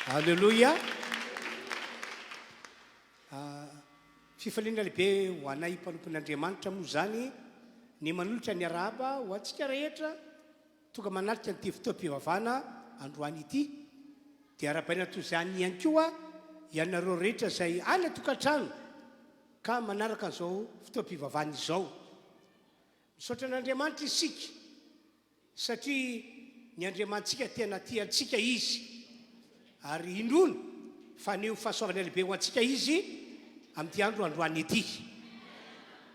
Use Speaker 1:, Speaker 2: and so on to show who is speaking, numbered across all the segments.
Speaker 1: Aleloia! Fifaliana lehibe ho anay mpanompon'Andriamanitra moa izany ny manolotra ny arahaba ho antsika rehetra tonga manatrika an'ity fotoam-pivavahana androany ity. Dia arahabaina toy izany ihany koa ianareo rehetra izay any an-tokantrano ka manaraka an'izao fotoam-pivavahana izao. Misaotra an'Andriamanitra isika satria ny Andriamanitsika tena tia antsika Izy ary inoana fa haneho fahasoavana lehibe ho antsika Izy amin'ity andro androany ity.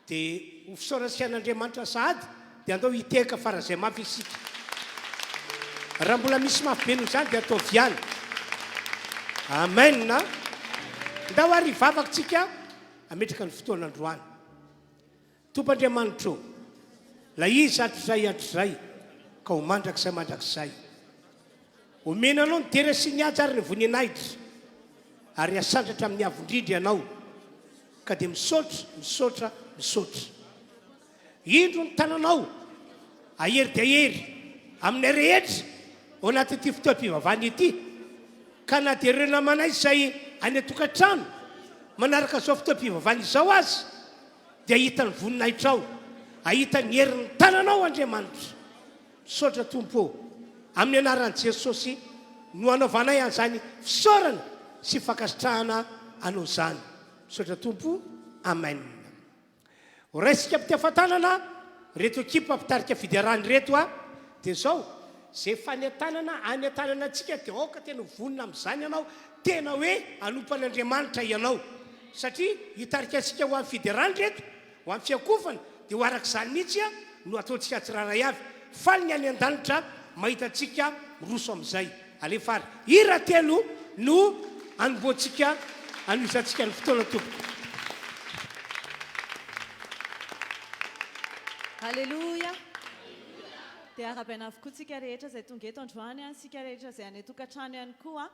Speaker 1: Dia ho fisaorantsika an'Andriamanitra sahady dia andao hitehaka faran'izay mafy isika. Raha mbola misy mafy be noho izany dia ataovy ihany. Amen. Ndao ary hivavaka tsika hametraka ny fotoana androany. Tompo Andriamanitro ô, ilay Izy hatrizay hatrizay ka ho mandrakizay mandrakizay. Omena Anao ny dera sy ny haja ary ny voninahitra, ary asandratra amin'ny avo indrindra Ianao, ka dia misaotra, misaotra, misaotra. Indro ny tananao, ahery dia ahery aminay rehetra ao anatin'ity fotoam-pivavahana ity, ka na dia ireo namanay izay any an-tokantrano manaraka izao fotoam-pivavahana izao aza, Dia hahita ny voninahitrao, hahita ny herin'ny tananao Andriamanitra. Misaotra Tompo ô. Amin'ny anaran'i Jesosy no anaovanay an'izany fisaorana sy fankasitrahana Anao izany. Misaotra Tompo. Amen. Ho raisika am-pitiavan-tanana ireto ekipa mpitarika fiderana ireto a. Dia izao, izay fanentanana any an-tanana antsika dia aoka tena ho vonona amin'izany ianao, tena hoe hanompo an'Andriamanitra ianao. Satria hitarika antsika ho amin'ny fiderana ireto, ho amin'ny fiankofana, dia ho araka izany mihitsy no ataontsika tsirairay avy. Faly ny any an-danitra mahita antsika miroso amin'izay. Alefa ary. Hira telo no anombohantsika anohizantsika ny fotoana tompoko.
Speaker 2: Aleloia! Dia arahabaina avokoa tsika rehetra izay tonga eto androany, isika rehetra izay any an-tokantrano ihany koa.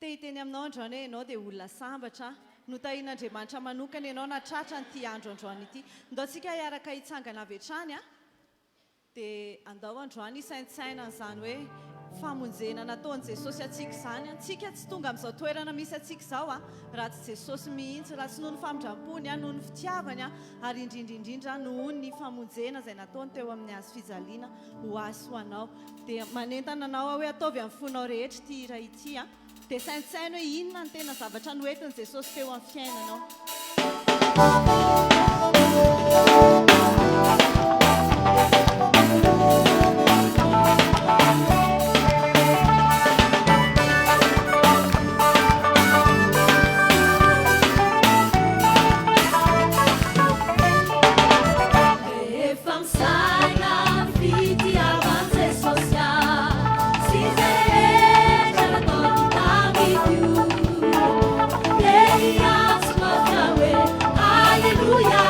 Speaker 2: Te hiteny aminao androany hoe ianao dia olona sambatra. Notahian'Andriamanitra manokana ianao nahatratra an'ity andro androany ity. Ndao tsika hiaraka hitsangana avy hatrany. Dia andao androany hisaintsaina an'izany hoe famonjena nataon'i Jesosy antsika izany. Antsika tsy tonga amin'izao toerana misy antsika izao raha tsy Jesosy mihitsy, raha tsy noho ny famindrampony, noho ny fitiavany ary indrindra indrindra noho ny famonjena izay nataony teo amin'ny hazo fijaliana ho ahy sy ho anao. Dia manentana anao aho hoe ataovy amin'ny fonao rehetra ity hira ity a. Dia saintsaino hoe inona no tena zavatra noentin'i Jesosy teo amin'ny fiainanao.
Speaker 3: Rehefa misaina fitiavan'i Jesosy ahy sy izay rehetra nataony tamiko dia hiantso mafy aho hoe Aleloia.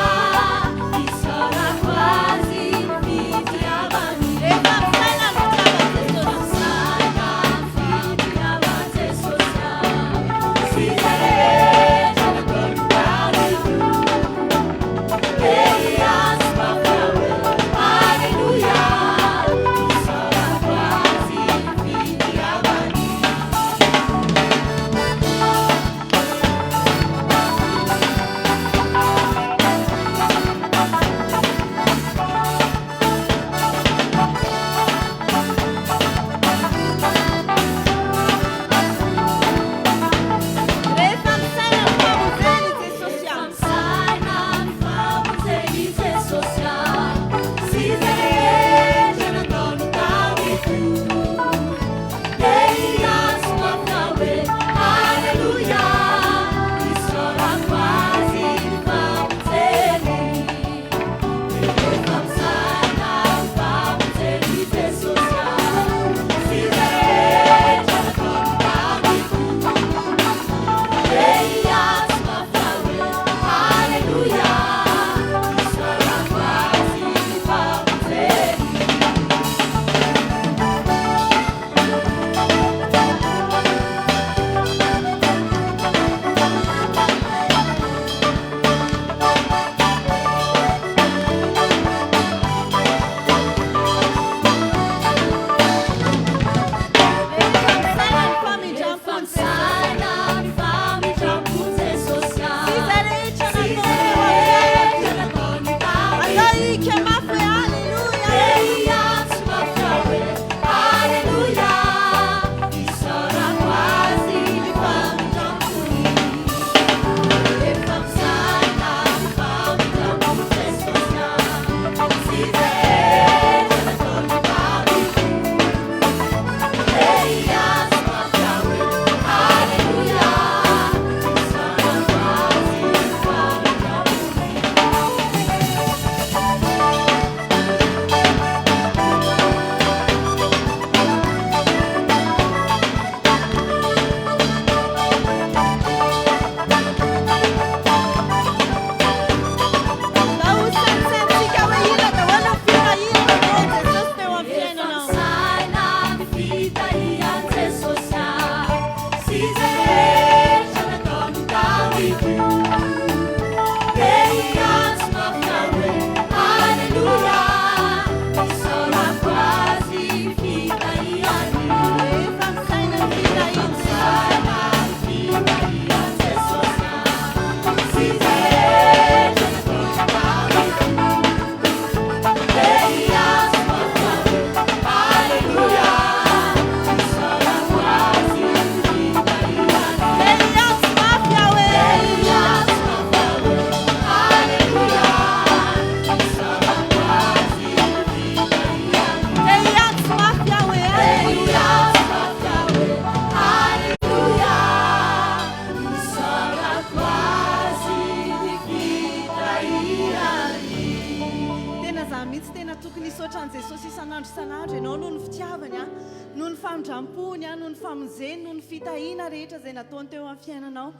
Speaker 2: famonjeny, noho ny fitahiana rehetra izay nataony teo amin'ny fiainanao.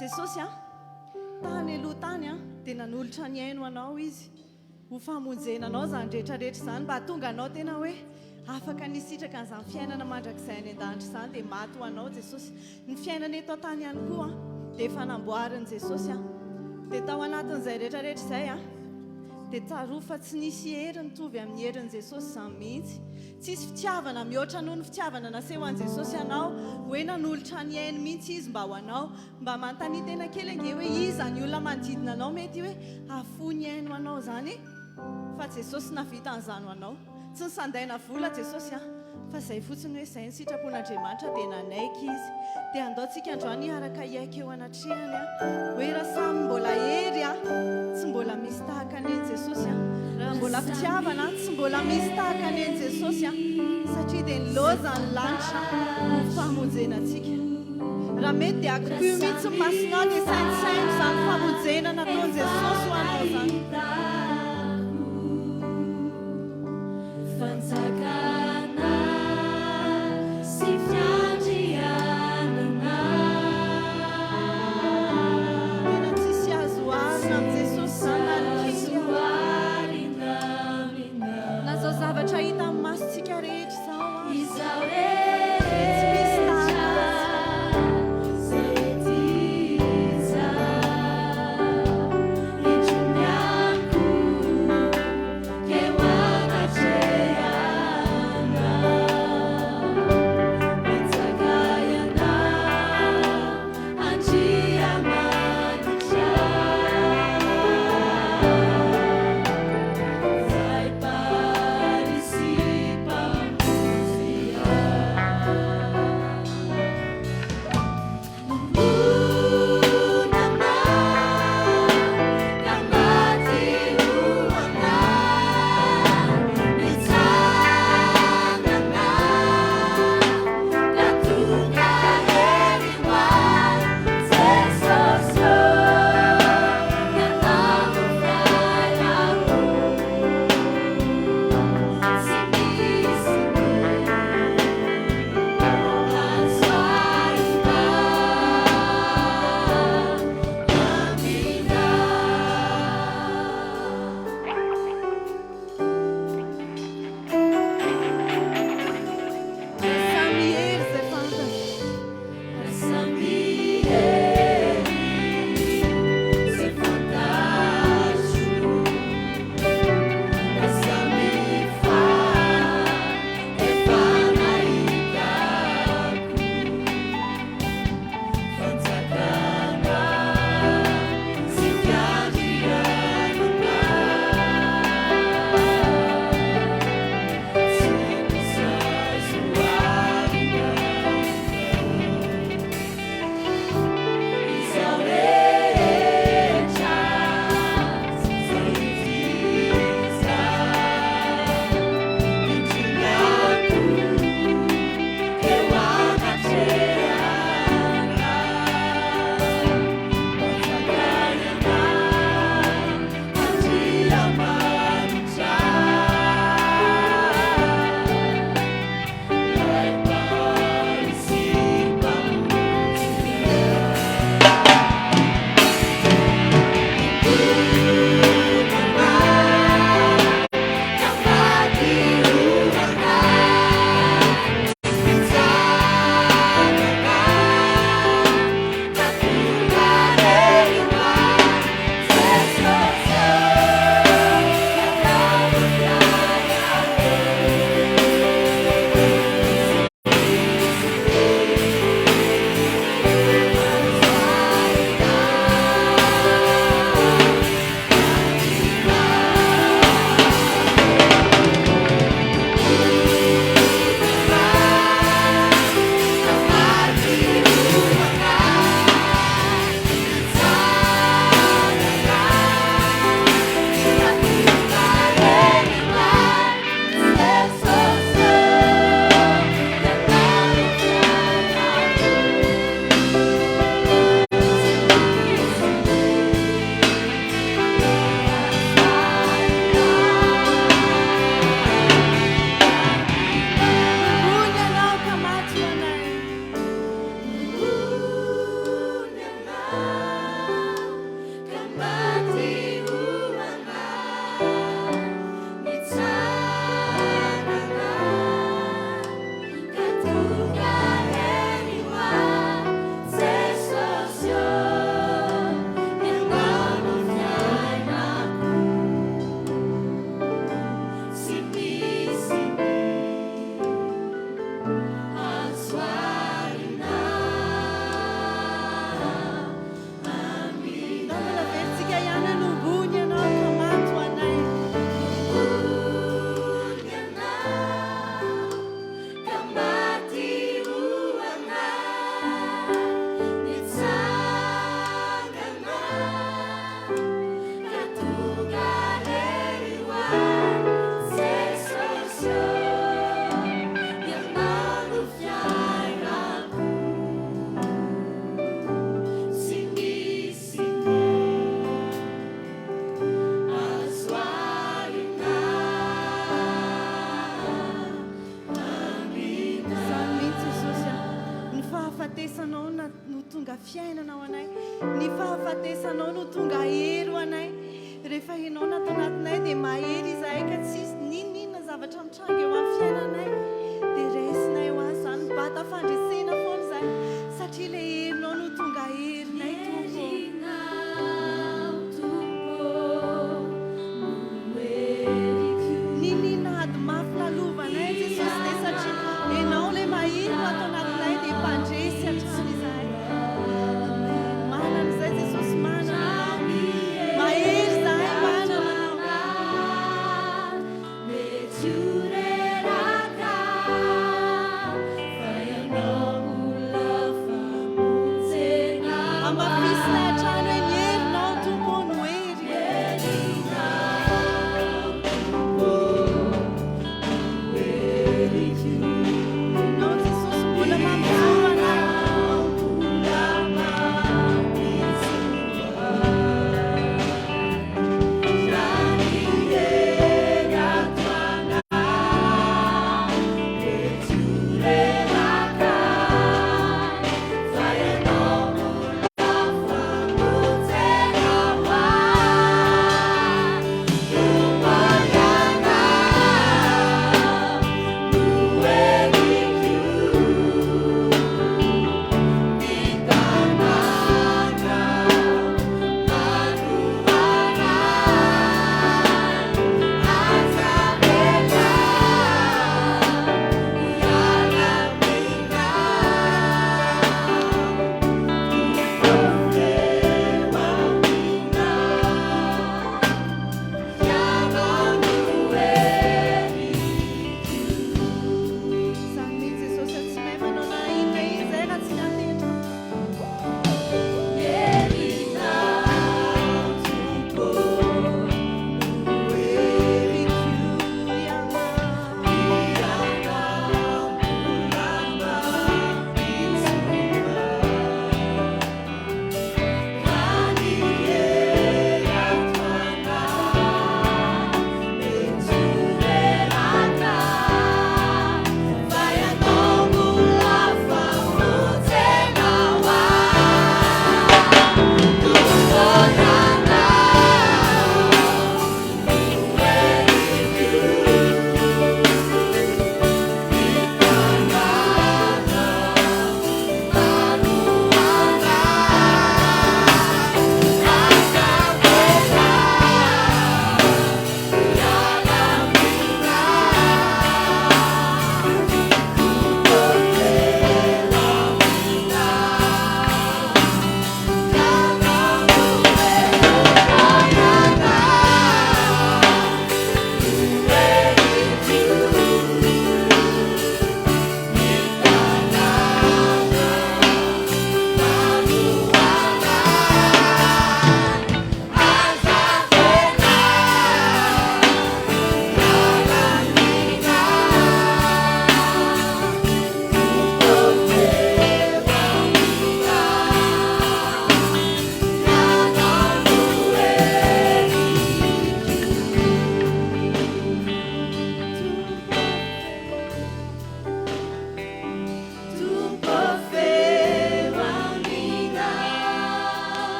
Speaker 2: Jesosy a, tany aloha tany a, dia nanolotra ny ainy ho anao Izy. Ho famonjena anao izany rehetra rehetra izany, mba hahatonga anao tena hoe afaka ny hisitraka an'izany fiainana mandrakizay any an-danitra izany, dia maty ho anao Jesosy. Ny fiainana eto an-tany ihany koa dia efa namboarin'i Jesosy. Dia tao anatin'izay rehetra rehetra izay dia tsarovy fa tsy nisy hery nitovy amin'ny herin'i Jesosy izany mihitsy. Tsisy fitiavana mihoatra noho ny fitiavana nasehon'i Jesosy anao, hoe nanolotra ny ainy mihitsy Izy mba ho anao. Mba manontania tena kely ange hoe iza ny olona manodidina anao mety hoe hahafoy ny ainy ho anao izany e! Fa Jesosy nahavita an'izany ho anao. Tsy nisandaina vola Jesosy an! Fa izay fotsiny hoe izay ny sitrapon'Andriamanitra dia nanaiky Izy. Dia andao tsika androany hiaraka hiaiky eo anatrehany an! Hoe raha samy mbola hery an! Tsy mbola misy tahaka ny an'i Jesosy an! Raha mbola fitiavana an! Tsy mbola misy tahaka ny an'i Jesosy an! Satria dia nilaoza ny lanitra ho famonjena antsika. Raha mety dia akipio mihitsy ny masonao dia saintsaino izany famonjena nataon'i Jesosy ho anao izany.
Speaker 3: Fanjakana sy fiandrianana.
Speaker 2: Tena tsisy azo oharina amin'i Jesosy izany na ny kely aza. Na izao zavatra hita amin'ny masontsika rehetra izao aza. Tsy misy tahaka azy. fahafatesanao no tonga fiainana ho anay. Ny fahafatesanao no tonga hery ho anay. Rehefa Ianao no ato anatinay dia mahery izahay ka tsy hisy n'inon'inona zavatra mitranga eo amin'ny fiainanay dia raisinay ho azy izany. Mibata fandresena foana izahay satria ilay herinao no tonga herinay Tompo ô. N'inon'inona ady mafy lalovanay Jesosy dia satria Ianao ilay mahery no ato anatinay dia mpandresy hatrany izahay. Amen. Manana izay Jesosy manana Anao. Mahery izahay manana Anao. Hamafisina hatrany hoe ny herinao Tompo ô no hery. Ianao Jesosy mbola mampijoro anay. Izany mihitsy Jesosy a, tsy mahay manao na inona inona izahay raha tsy miantehitra aminao.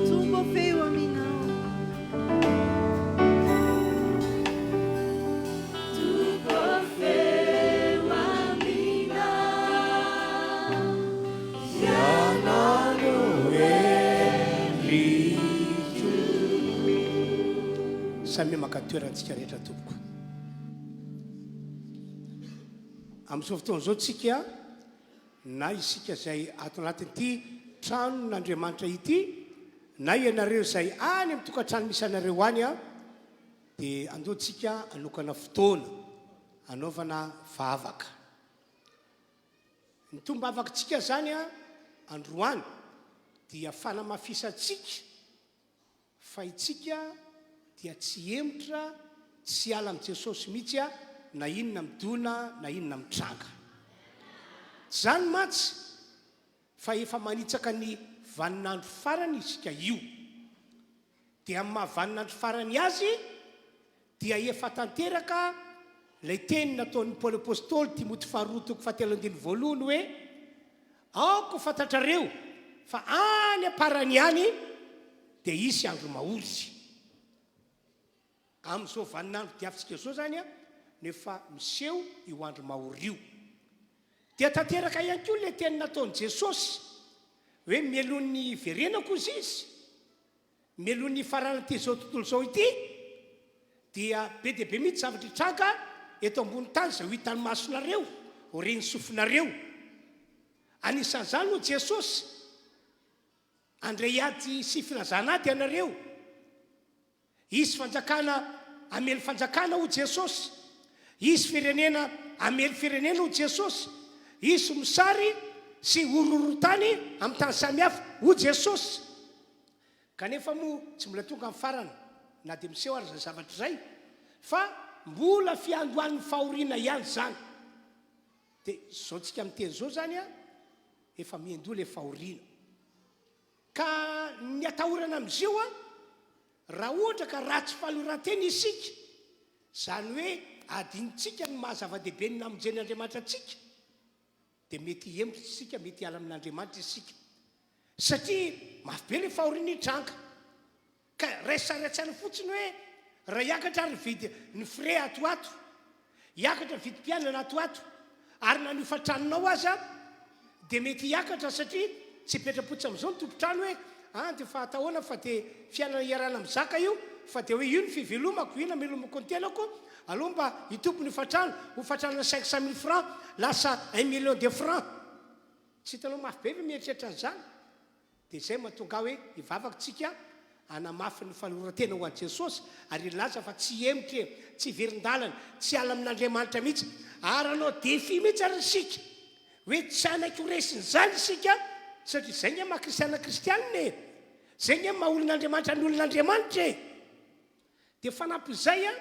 Speaker 2: Tompo feo aminao.
Speaker 1: Samia maka toerantsika rehetra tompoko. Amin'izao fotoana izao tsika na isika izay ato anatin'ity tranon'Andriamanitra ity na ianareo izay any amin'ny tokantrano misy anareo any a dia andao tsika hanokana fotoana hanaovana vavaka. Ny tombavakitsika izany androany dia fanamafisantsika fa itsika dia tsy hemotra tsy hiala amin'i Jesosy mihitsy na inona midona na inona mitranga. Tsy izany mantsy fa efa manitsaka ny vaninandro farany isika io. Dia amin'ny maha vaninandro farany azy dia efa tanteraka. Ilay teny nataon'i Paoly Apostoly, Timoty faharoa toko fahatelo andininy voalohany hoe, Aoka ho fantatrareo fa any am-parany any dia hisy andro mahory. Amin'izao vaninandro diavintsika izao izany no efa miseho io andro mahory io. Dia tanteraka ihany koa ilay teny nataon'i Jesosy hoe mialoha ny hiverenako hozy izy, mialoha ny hifaranan'ity izao tontolo izao ity, dia be dia be mihitsy zavatra hitranga eto ambony tany izay ho hitan'ny masonareo, ho ren'ny sofinareo. Anisan'izany hoy Jesosy, handray ady sy filazana ady ianareo. Hisy fanjakana hamely fanjakana hoy Jesosy. Hisy firenena hamely firenena hoy Jesosy. Hisy mosary sy horohorontany amin'ny tany samihafa hoy Jesosy. Kanefa moa tsy mbola tonga ny farany na dia miseho ary izay zavatra izay fa mbola fiandohan'ny fahoriana ihany izany. Dia izao tsika miteny izao izany an, efa miandoha ilay fahoriana. Ka ny atahorana amin'izio an, raha ohatra ka ratsy faloran-tena isika, izany hoe adinontsika ny maha zava-dehibe ny namonjen'Andriamanitra antsika, dia mety hihemotra isika, mety hiala amin'Andriamanitra isika. Satria mafy be ilay fahoriana hitranga. Ka raiso sary an-tsaina fotsiny hoe raha hiakatra ary ny vidy ny frais ato ho ato, hiakatra ny vidim-piainana ato ho ato, ary na ny hofan-tranonao aza dia mety hiakatra satria tsy hipetra-potsiny amin'izao ny tompon-trano hoe ah dia fa atahoana fa dia fiainana iarahana mizaka io fa dia hoe io ny fivelomako, io no amelomako ny tenako, aleo mba hitombo ny hofan-trano, hofan-tranona 500 mille francs lasa un million de francs. Tsy hitanao mafy be ve mieritreritra an'izany? Dia izay mahatonga ahy hoe hivavaka tsika hanamafy ny fanoloran-tena ho an'i Jesosy ary hilaza fa tsy hihemotra e, tsy hiverin-dalana, tsy hiala amin'Andriamanitra mihitsy ary hanao défi mihitsy ary isika hoe tsy hanaiky ho resin'izany isika satria izay nge maha kristiana kristianina e, izay nge maha olon'Andriamanitra ny olon'Andriamanitra e. Dia fanampin'izay an,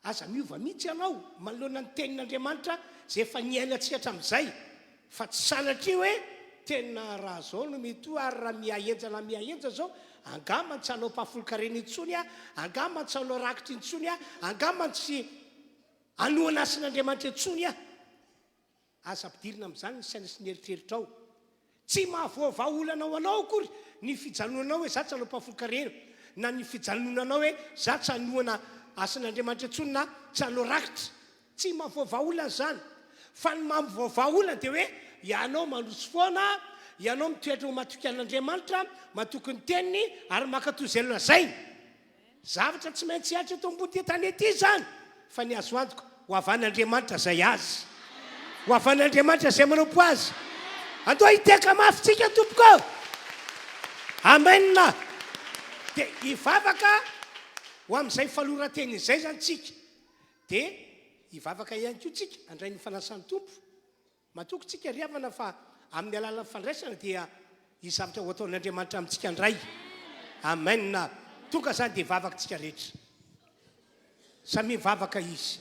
Speaker 1: Aza miova mihitsy ianao manoloana ny tenin'Andriamanitra izay efa niainantsika hatramin'izay, fa tsy sanatria hoe tena raha izao no mety ho ary raha miha-henjana miha-henjana izao, angamba tsy hanao mpahafolon-karena intsony aho, angamba tsy hanao rakitra intsony aho, angamba tsy hanohana asan'Andriamanitra intsony aho. Aza ampidirina amin'izany ny saina sy ny eritreritrao. Tsy mahavoavaha olana ho anao akory ny fijanonanao hoe za tsy hanao mpahafolon-karena, na ny fijanonanao hoe za tsy hanohana asan'Andriamanitra intsony na tsy hanao rakitra. Tsy mahavoavaha olana izany. Fa ny mahavoavaha olana dia hoe ianao mandroso foana, ianao mitoetra ho matoky an'Andriamanitra, matoky ny teniny ary mankatò izay lazainy. Zavatra tsy maintsy hihatra eto ambony tany ety izany, fa ny azo antoka, ho havan'Andriamanitra izay Azy. Ho havan'Andriamanitra izay manompo Azy. Andao hitehaka mafy tsika tompoko ô! Amen! Dia hivavaka ho amin'izay faloran-teny izay izany tsika. Dia hivavaka ihany koa tsika handray ny fanasan'ny Tompo. Matoky tsika ry havana fa amin'ny alalan'ny fandraisana dia hisy zavatra ho ataon'Andriamanitra amintsika indray. Amen. Tonga izany dia hivavaka tsika rehetra. Samia mivavaka izy.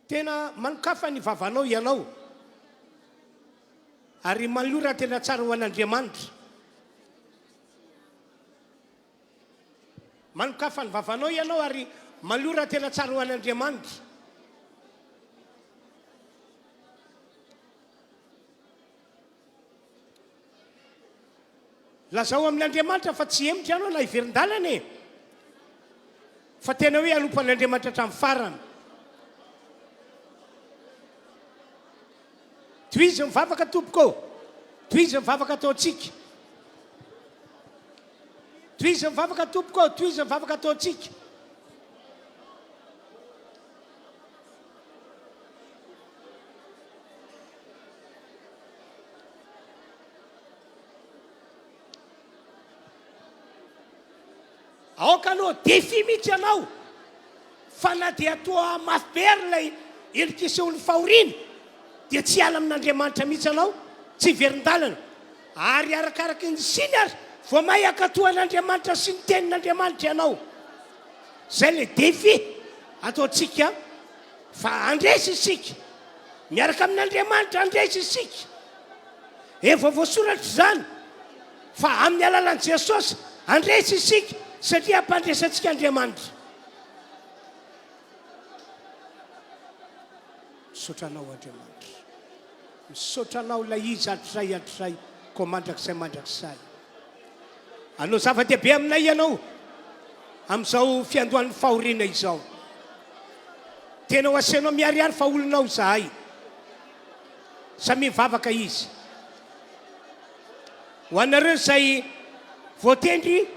Speaker 1: Tena manokafa ny vavanao ianao ary manolora tena tsara ho an'Andriamanitra. Manokafa ny vavanao ianao ary malora tena tsara ho an'Andriamanitra. Lazao amin'Andriamanitra fa tsy hihemotra ianao na hiverin-dalana e. Fa tena hoe hanompo an'Andriamanitra hatramin'ny farany. Tohizo ny vavaka tompoko ô. Tohizo ny vavaka ataontsika. Tohizo ny vavaka tompoko ô, tohizo ny vavaka ataontsika. Aoka aloha défi mihitsy ianao fa na dia toa mafy be ary ilay endrika isehoan'ny fahoriana dia tsy hiala amin'Andriamanitra mihitsy ianao, tsy hiverin-dalana. Ary arakaraky ny siny ary vao may hankatò an'Andriamanitra sy ny tenin'Andriamanitra ianao. Izay ilay défi ataontsika fa handresy isika. Miaraka amin'Andriamanitra handresy isika. Efa voasoratra izany fa amin'ny alalan'i Jesosy handresy isika satria hampandresy antsika Andriamanitra. Misaotra Anao Andriamanitra. Misaotra Anao ilay Izy hatrizay hatrizay koa mandrakizay mandrakizay. Hanao zava-dehibe aminay Ianao amin'izao fiandohan'ny fahoriana izao. Tena ho asainao miharihary fa olonao izahay. Samia mivavaka izy. Ho anareo izay voatendry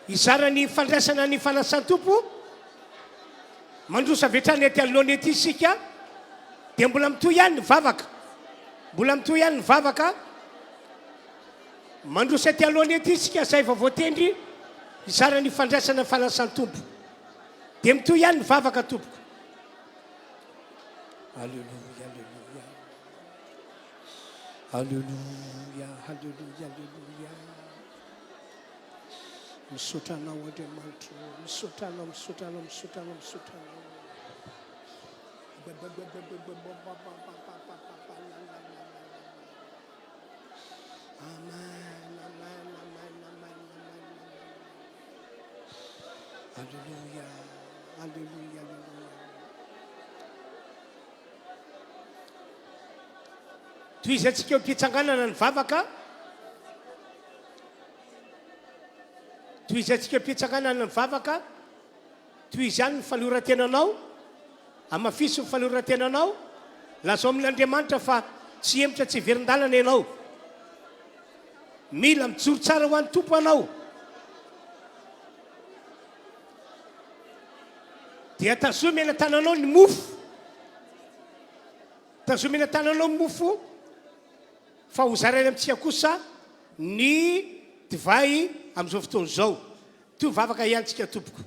Speaker 1: hizara ny fandraisana ny fanasan'ny Tompo, mandroso avy hatrany ety anoloana ety isika, dia mbola mitohy ihany ny vavaka. Mbola mitohy ihany ny vavaka. Mandroso ety anoloana ety isika izay vao voatendry hizara ny fandraisana ny fanasan'ny Tompo. Dia mitohy ihany ny vavaka tompoko. Alléluia, alléluia. Alléluia, alléluia, alléluia. Misaotra anao Andriamanitro, misaotra anao, misaotra anao, misaotra anao, misaotra anao. Amen, amen, amen, amen, amen, amen. Alléluia, alléluia, alléluia. Tohizantsika eo am-pitsanganana ny vavaka. Tohizantsika eo am-pitsanganana ny vavaka. Tohizo ihany ny fanoloran-tenanao. Hamafiso ny fanoloran-tenanao. Lazao amin'Andriamanitra fa tsy hihemotra tsy hiverin-dalana ianao. Mila mijoro tsara ho an'ny Tompo ianao. Dia tazomy eny an-tananao ny mofo. Tazomy eny an-tananao ny mofo, fa hozaraina amintsika kosa ny divay amin'izao fotoana izao. Toy vavaka ihany tsika tompoko.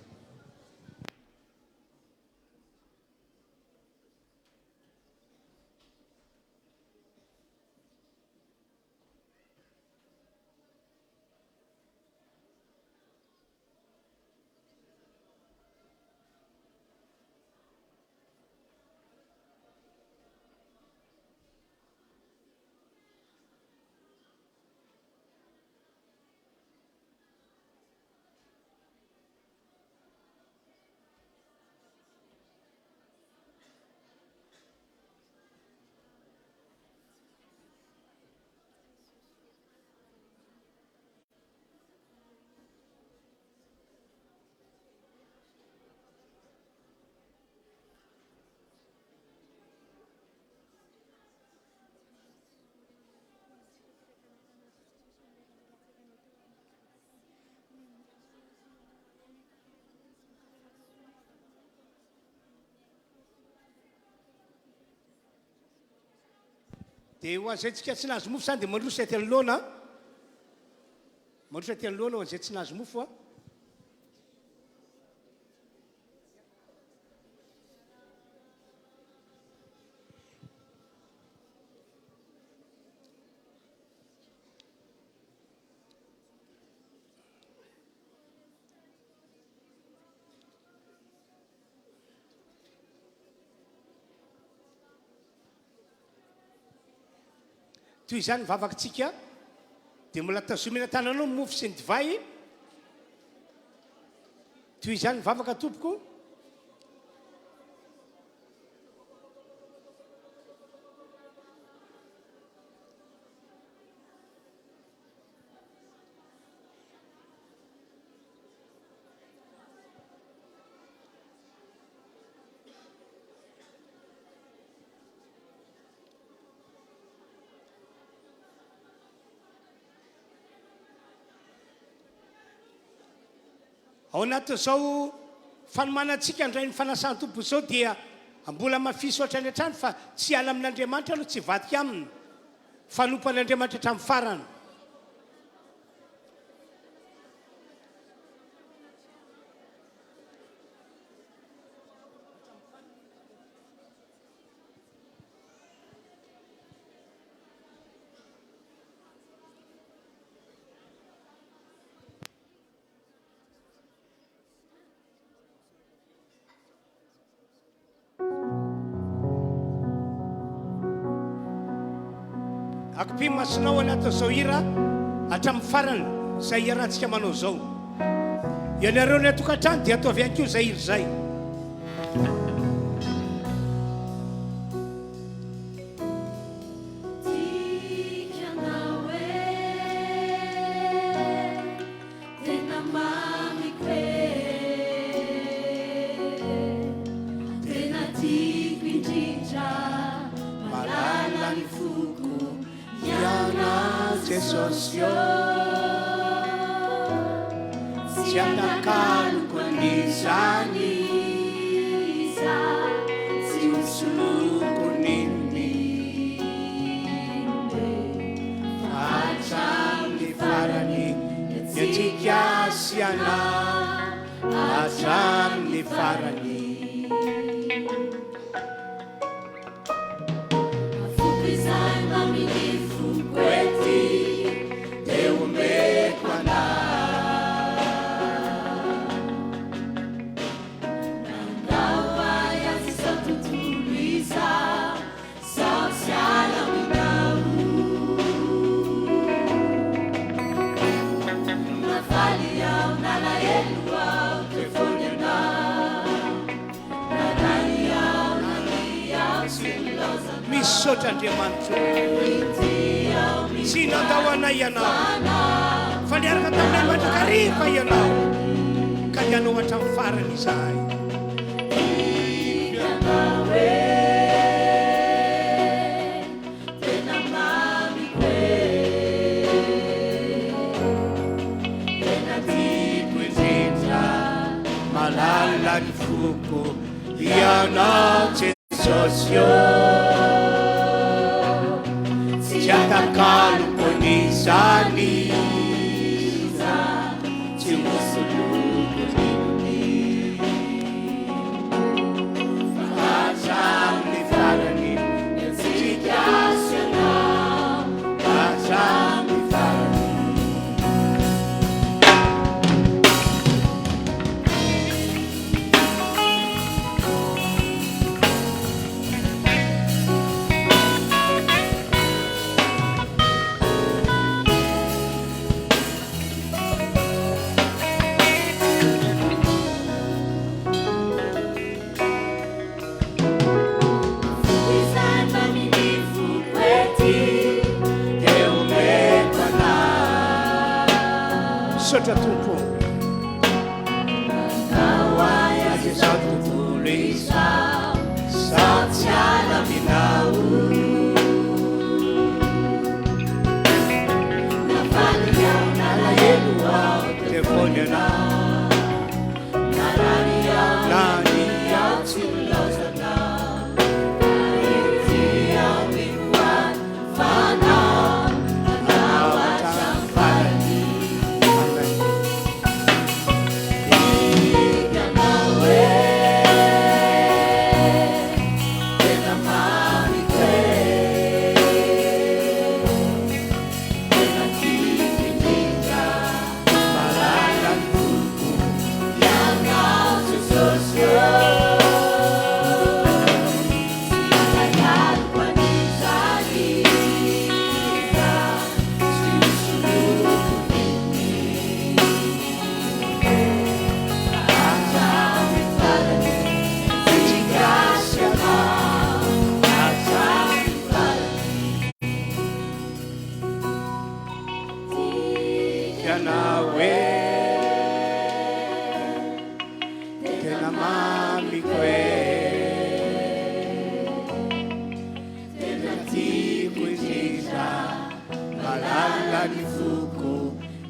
Speaker 1: Dia ho an'izay tsika tsy nahazo mofo izany dia mandroso ety anoloana. Mandroso ety anoloana ho an'izay tsy nahazo mofo a. Toy izany ny vavakitsika, dia mbola tazomina an-tananao ny mofo sy ny divay. Toy izany ny vavaka tompoko. Ao anatin'izao fanomanantsika handray ny fanasan'ny Tompo izao dia mbola mafiso hatrany hatrany fa tsy hiala amin'Andriamanitra aloha, tsy hivadika aminy. Fanompo an'Andriamanitra hatramin'ny farany. Akipio masonao anatin'izao hira hatramin'ny farany izay iarahantsika manao izao. Ianareo any an-tokantrano dia ataovy ihany koa izay hira izay. Jesosy ô Tsy atakaloko an'izany Tsy ho soloiko n'inon'inona Fa hatramin'ny farany ny antsika sy anao Hatramin'ny farany.
Speaker 3: Afoko izay mamily foko
Speaker 1: ety dia omeko anao.
Speaker 3: Nandao ahy azy izao tontolo izao, zaho tsy hiala aminao. Nafaly aho, nalahelo aho, teo foana ianao.
Speaker 1: Misaotra Andriamanitra o. Tsy nandao anay Ianao, fa niaraka taminay mandrakariva Ianao, ka dia hanao hatramin'ny farany izahay. Tiako indrindra, malala ny foko, Ianao Jesosy ô. Tsy atakaloko an'izany, tsy hosoloiko n'inon'inona. Fa hatramin'ny farany ny antsika sy ianao, hatramin'ny farany. Misaotra Tompo ô. Azy izao tontolo izao, zaho tsy hiala aminao. Nalahelo aho teo foana ianao. Na ny aho tsy hatramin'ny farany. Amen. Malala ny foko, Antsika sy anao hatramin'ny farany. Ianao e, tena mamiko e, tena tiako indrindra, malala ny foko,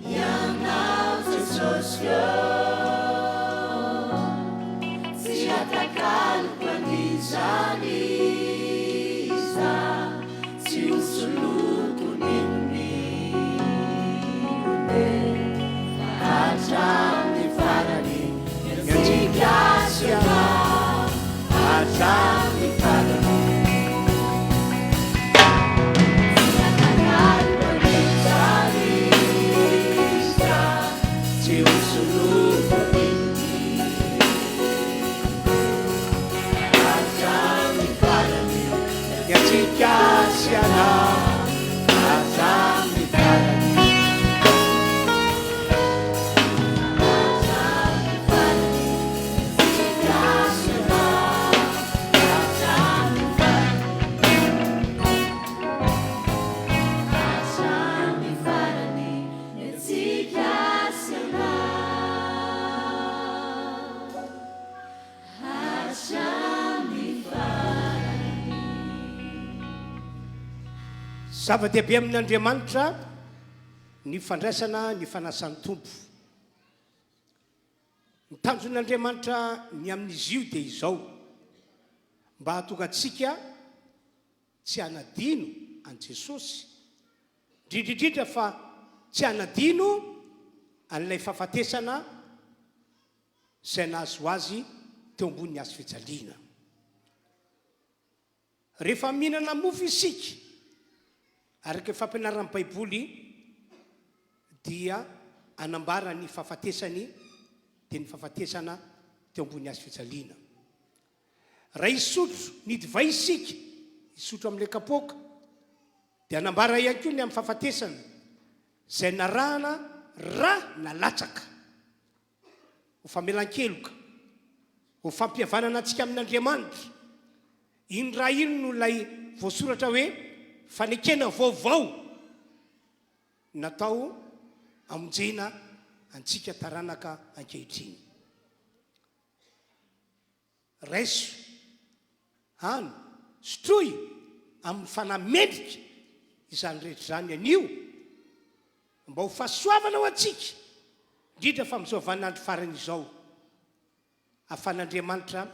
Speaker 1: Ianao Jesosy ô,
Speaker 3: Tsy atakaloko an'izany iza, tsy ho soloiko n'inon'inona e.
Speaker 1: Fa hatramin'ny farany ny antsika sy ianao, hatramin'ny farany.
Speaker 3: Tsy atakaloko an'izany iza,
Speaker 1: Tsy ho soloiko hatramin'ny farany ny antsika sy ianao, hatramin'ny farany.
Speaker 3: Hatramin'ny farany ny antsika sy ianao. Hatramin'ny farany.
Speaker 1: Zava-dehibe amin'Andriamanitra Ny fandraisana ny fanasan'ny Tompo. Ny tanjon'Andriamanitra ny amin'izy io dia izao, mba hahatonga antsika tsy hanadino an'i Jesosy, indrindra indrindra fa tsy hanadino an'ilay fahafatesana izay nahazo azy teo ambonin'ny hazo fijaliana. Rehefa mihinana mofo isika, araka ny fampianaran'ny Baiboly, dia hanambara ny fahafatesany, dia ny fahafatesana teo ambony hazo fijaliana. Raha hisotro ny divay isika, hisotro amin'ilay kapoaka, dia hanambara ihany koa ny amin'ny fahafatesana izay narahana ra nalatsaka. ho famelan-keloka, ho fampihavanana antsika amin'Andriamanitra. Iny ra iny no ilay voasoratra hoe fanekena vaovao natao hamonjena antsika taranaka ankehitriny. Raiso, hano, sotroy amin'ny fanahy mendrika izany rehetra izany anio mba ho fahasoavana ho antsika, indrindra fa amin'izao vaninandro farany izao, ahafahan'Andriamanitra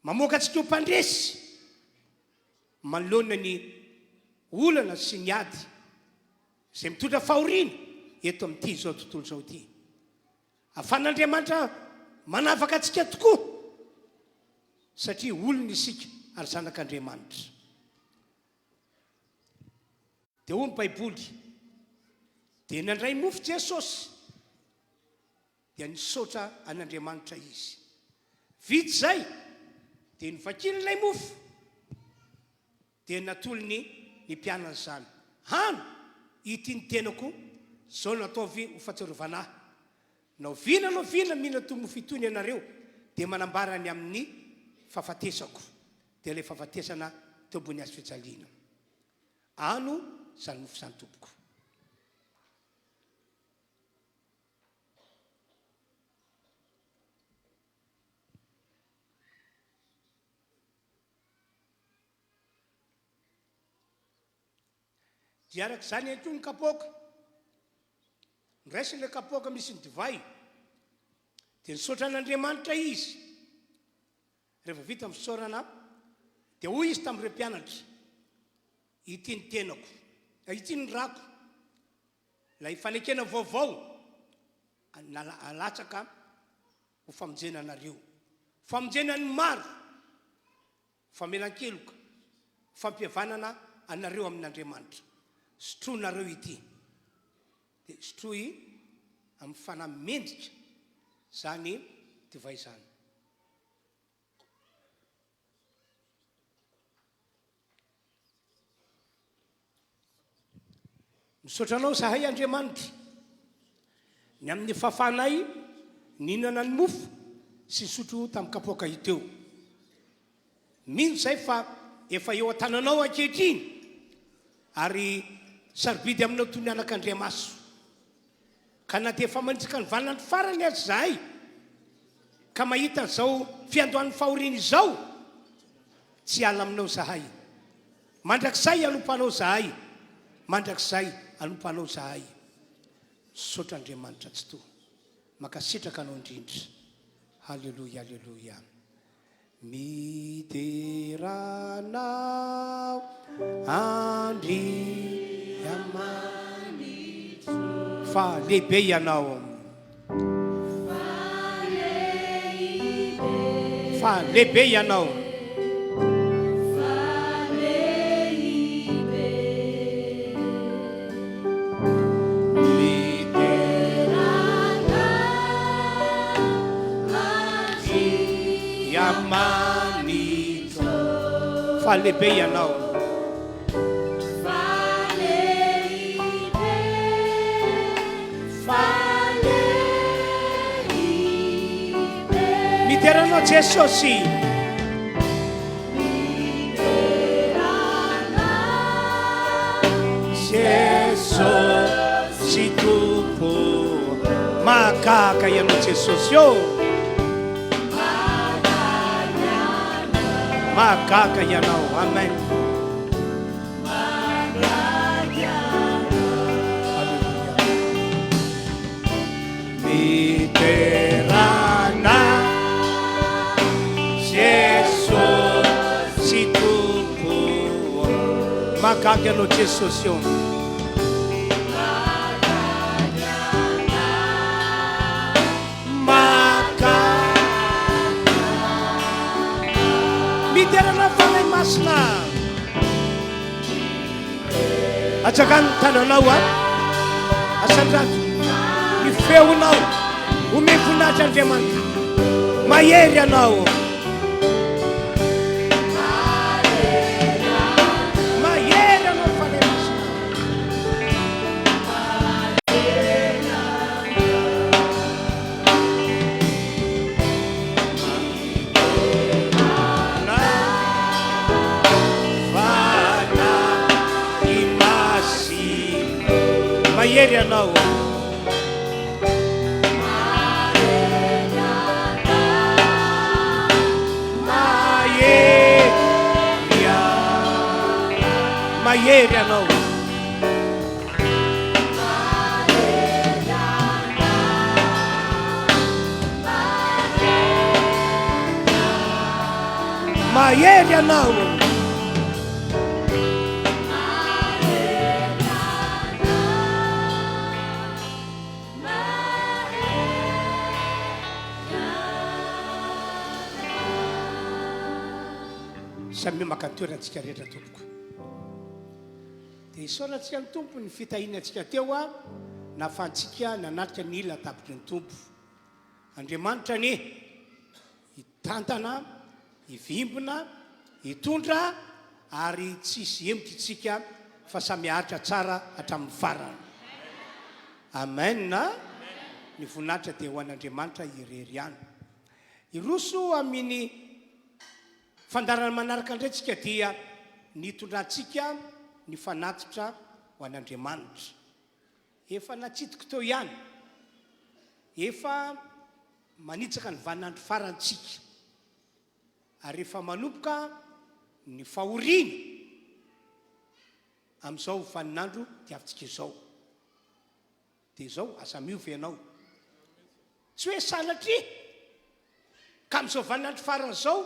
Speaker 1: mamoaka antsika ho mpandresy manoloana ny olana sy ny ady izay mitondra fahoriana eto amin'ity izao tontolo izao ity. Afan'Andriamanitra manavaka antsika tokoa satria olony isika ary zanak'Andriamanitra. Dia hoy ny Baiboly, dia nandray mofo Jesosy, dia nisaotra an'Andriamanitra izy. Vita izay, dia novakiny ilay mofo, Dia natolony ny mpianany izany. Hano, ity ny tenako, izao no ataovy ho fahatsiarovana ahy. Na oviana na oviana mihinana itony mofo itony ianareo, dia manambara ny amin'ny fahafatesako, dia ilay fahafatesana teo ambony hazo fijaliana. Hano izany mofo izany, tompoko. Dia araka izany ihany koa ny kapoaka. Noraisiny ilay kapoaka misy ny divay, dia nisaotra an'Andriamanitra izy. Rehefa vita ny fisaorana, dia hoy izy tamin'ireo mpianatra, Ity ny tenako, ity ny rako, ilay fanekena vaovao alatsaka ho famonjena anareo, famonjena ny maro, famelan-keloka, fampihavanana anareo amin'Andriamanitra. Sotroinareo ity, dia sotroy amin'ny fanahy mendrika izany divay izany. Misaotra Anao izahay Andriamanitra ny amin'ny fahafahanay nihinana ny mofo sy nisotro tamin'ny kapoaka iteo. Mino izahay fa efa eo an-tananao ankehitriny ary sarobidy aminao toy ny anak'Andriamaso. Ka na dia efa manitsaka ny vaninandro farany aza izahay ka mahita an'izao fiandohan'ny fahoriana izao, tsy hiala aminao izahay. Mandrakizay hanompo Anao izahay, mandrakizay hanompo Anao izahay. Misaotra Andriamanitra Tsitoha. Mankasitraka Anao indrindra. Haleloia, haleloia. Midera Anao Andriamanitro. Fa lehibe Ianao. Fa lehibe Ianao. Fa lehibe Ianao. Midera anao Jesosy. Jesosy Tompo. Mahagaga ianao Jesosy ô. Mahagaga ianao. Amen. Mahagaga ianao Jesosy ô. Mahagaga. Midera anao Fanahy Masina. Atsangano ny tananao a. Asandrato ny feonao. Omeo voninahitra Andriamanitra. Mahery ianao. Mahery anao Fanahy Masina. Fanahy Masina. Mahery anao. Mahery anao. Mahery anao. Samia maka toerana antsika rehetra tompoko. Dia isaorantsika ny Tompo ny fitahiana antsika teo a, nahafahantsika nanatrika ny latabotry ny Tompo. Andriamanitra anie hitantana, hivimbina, hitondra ary tsy hisy hemotra isika fa samy haharitra tsara hatramin'ny farany. Amen. Ny voninahitra dia ho an'Andriamanitra irery ihany. Hiroso amin'ny fandaharana manaraka indray tsika dia ny hitondrantsika ny fanatitra ho an'Andriamanitra. Efa natsidiko teo ihany, efa manitsaka ny vaninandro farany tsika. Ary efa manomboka ny fahoriana amin'izao vaninandro diavintsika izao. Dia izao, aza miova ianao. Tsy hoe sanatria ka amin'izao vaninandro farany izao,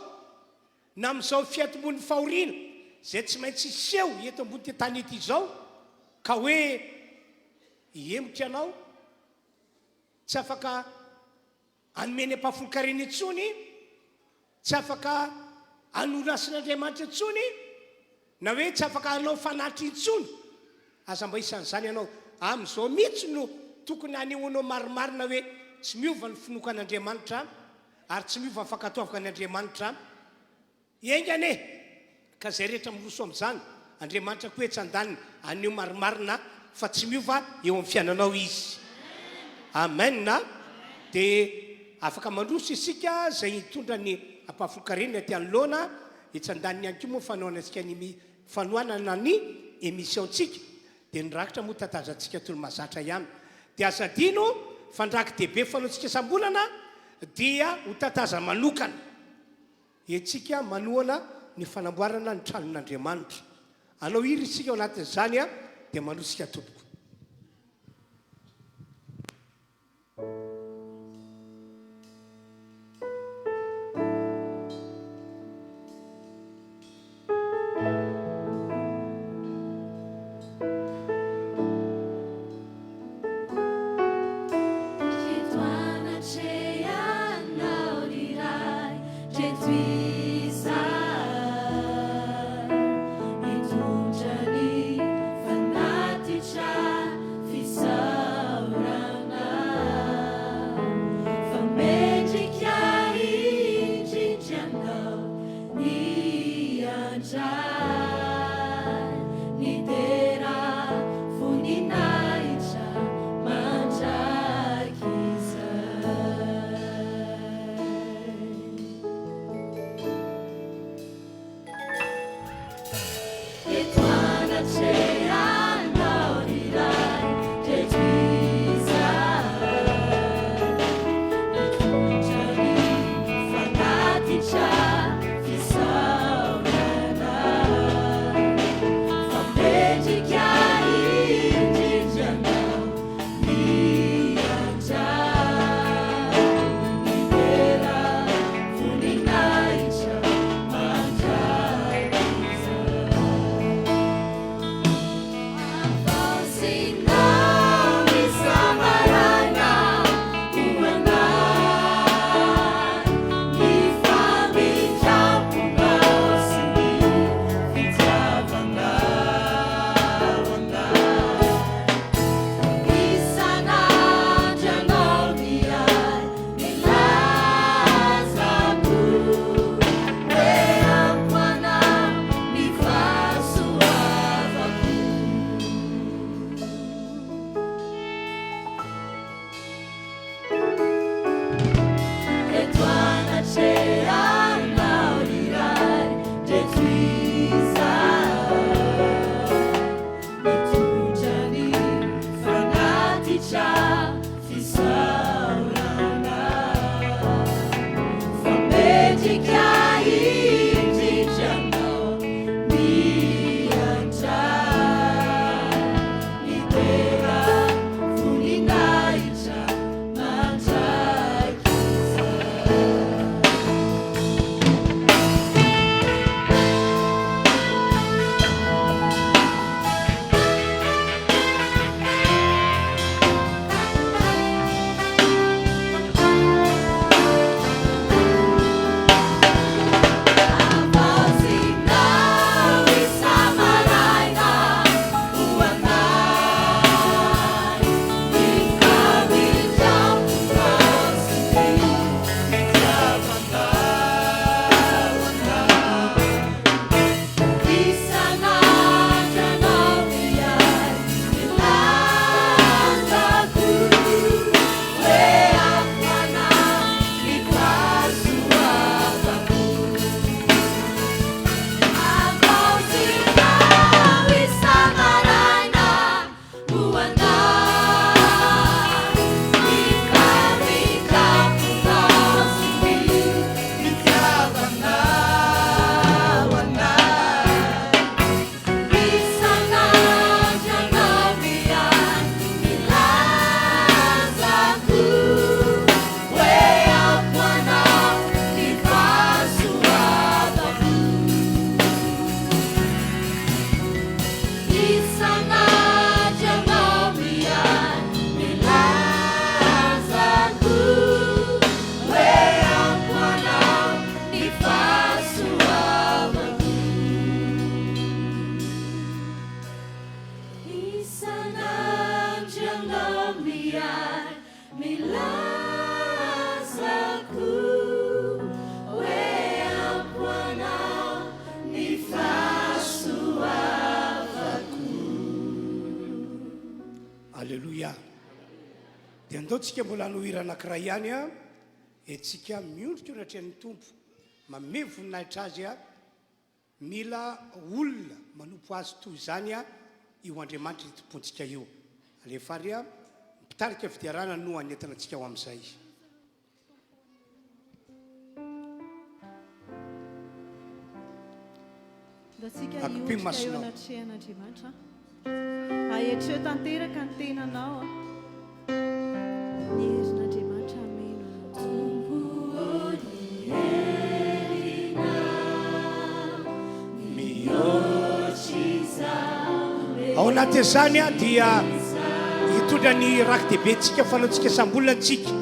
Speaker 1: na amin'izao fiantombohan'ny fahoriana izay tsy maintsy hiseho eto ambony tany ety izao, ka hoe hihemotra ianao, tsy afaka Hanome ny ampahafolon-karena intsony, tsy afaka hanorasin'Andriamanitra intsony, na hoe tsy afaka hanao fanatitra intsony. Aza mba isan'izany ianao. Amin'izao mihitsy no tokony hanehoanao marimarina hoe tsy miova ny finoako an'Andriamanitra ary tsy miova ny fankatoavako an'Andriamanitra. Enga anie ka izay rehetra miroso amin'izany, Andriamanitra koa etsy andaniny haneho marimarina fa tsy miova eo amin'ny fiainanao Izy. Amen. Dia afaka mandroso isika izay hitondra ny ampahafolon-karena aty anoloana, etsy andaniny ihany koa moa fanohanantsika ny fanohanana ny émission-tsika dia ny rakitra moa tatazantsika toy ny mahazatra ihany. Dia aza adino fa ny raki-dehibe fanaontsika isam-bolana dia ho tataza manokana. Entsika manohana ny fanamboarana ny tranon'Andriamanitra. Anao hira isika ao anatin'izany dia manosika tompoko. Dia andao tsika mbola hanao hira anankiray ihany a, etsika miondrika eo anatrehan'ny Tompo, manome voninahitra Azy a, mila olona manompo Azy toy izany a, io Andriamanitra itompoantsika io. Alefa ary a, mpitarika fiderana no hanentana antsika ho amin'izay.
Speaker 2: Andaontsika hiondrika eo anatrehan'Andriamanitra. Aetreo tanteraka ny tenanao. Ny herin'Andriamanitra hameno anao.
Speaker 3: Tompo ô ny herinao mihoatra izao
Speaker 1: Ao anatin'izany dia hitondra ny raki-dehibentsika fanaontsika isam-bolana tsika.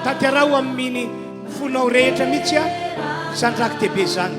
Speaker 1: Tanteraho amin'ny fonao rehetra mihitsy izany raki-dehibe izany.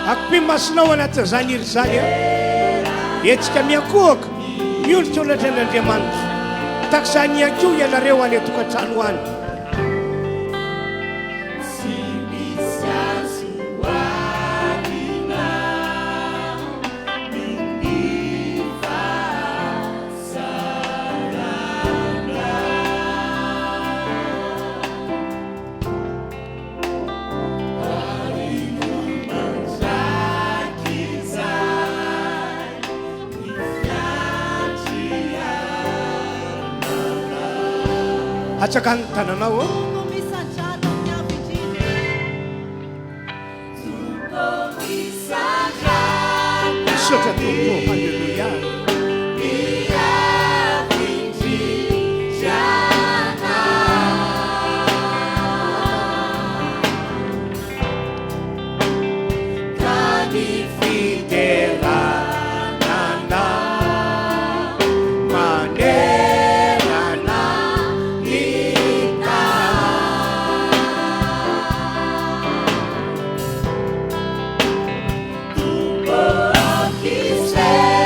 Speaker 1: Akipio masonao anatin'izany hira izany a. Hetsika miankohoka, miondrika eo anatrehan'Andriamanitra. Tahaka izany ihany koa ianareo any an-tokantrano any. Atsangano ny tananao ô.
Speaker 2: Tompo misandrata amin'ny avo indrindra.
Speaker 3: Tompo misandrata.
Speaker 1: Misaotra Tompo, Alléluia.
Speaker 3: Ny avo indrindra. Ka ny
Speaker 1: Fiderana anao manerana ny tany.
Speaker 3: Tompo aoka izay.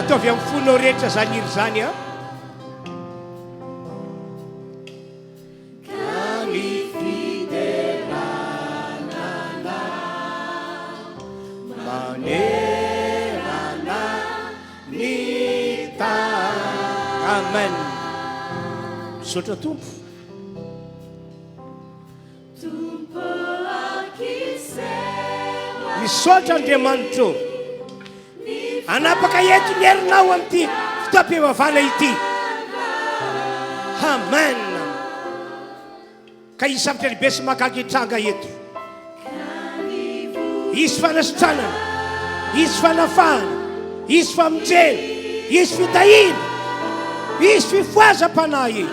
Speaker 1: Ataovy amin'ny fonao rehetra izany hira izany an. Ka ny fiderana manerana ny tany. Amen. Misaotra Tompo. Misaotra Andriamanitra ô. Hanapaka eto ny herinao amin'ity fotoam-pivavahana ity. Amen. Ka hisy zavatra lehibe sy mahagaga hitranga eto. Hisy fanasitranana, hisy fanafahana, hisy famonjena, hisy fitahiana, hisy fifohazam-panahy.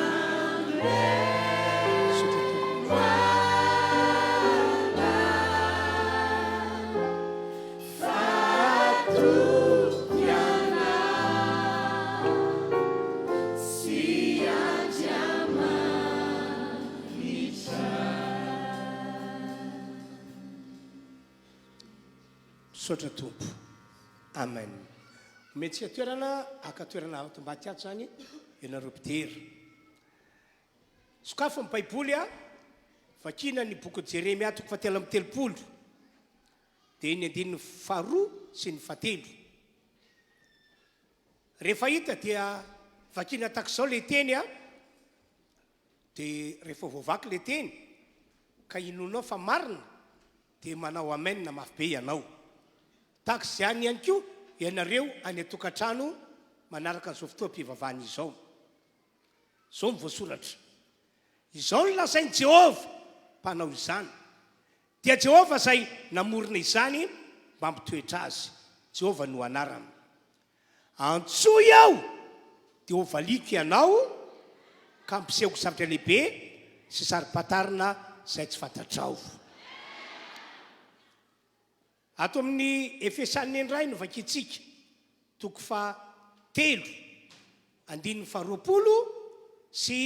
Speaker 1: Misaotra Tompo. Amen. Omentsika toerana haka toerana ato ambadika ato izany ianareo mpidera. Sokafy ny Baiboly a, vakiana ny bokin'i Jeremia toko fahatelo amby telopolo, dia ny andininy faharoa sy ny fahatelo. Rehefa hita dia vakiana tahaka izao ilay teny a, dia rehefa voavaky ilay teny ka inoanao fa marina dia manao amen mafy be ianao. Tahaka izany ihany koa ianareo any an-tokantrano manaraka an'izao fotoam-pivavahana izao. Izao no voasoratra, Izao no lazain'i Jehovah, Mpanao izany, dia Jehovah izay namorona izany mba hampitoetra azy. Jehovah no anarany. Antsoy aho, dia hovaliako ianao, ka hampisehoko zavatra lehibe sy saro-pantarina izay tsy fantatrao. Ato amin'ny Efesiana indray no vakintsika, toko faha telo, andininy faha 20 sy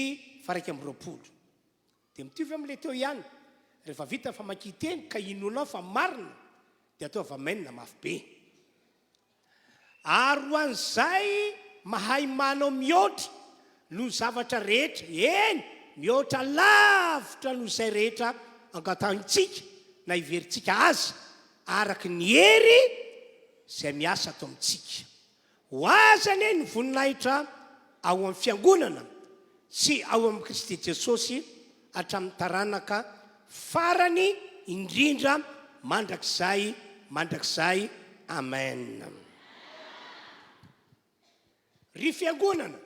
Speaker 1: faha 21. Dia mitovy amin'ilay teo ihany, rehefa vita ny famakian-teny ka inoanao fa marina dia ataovy amen mafy be. Ary ho an'izay mahay manao mihoatra noho ny zavatra rehetra, eny, mihoatra lavitra noho izay rehetra angatahintsika na heverintsika azy, araka ny hery izay miasa ato amintsika. Ho Azy anie ny voninahitra ao amin'ny Fiangonana sy ao amin'i Kristy Jesosy hatramin'ny taranaka farany indrindra mandrakizay mandrakizay. Amen. Ry Fiangonana